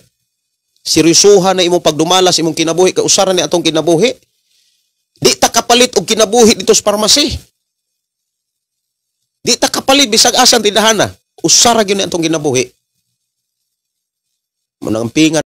Seryosuhan na imong pagdumala sa imong kinabuhi, kay usaran ni atong kinabuhi. Di ta kapalit og kinabuhi dito sa pharmacy. Di ta kapalit bisag asan tindahana. Usara gyud ni atong kinabuhi. Munang ampingan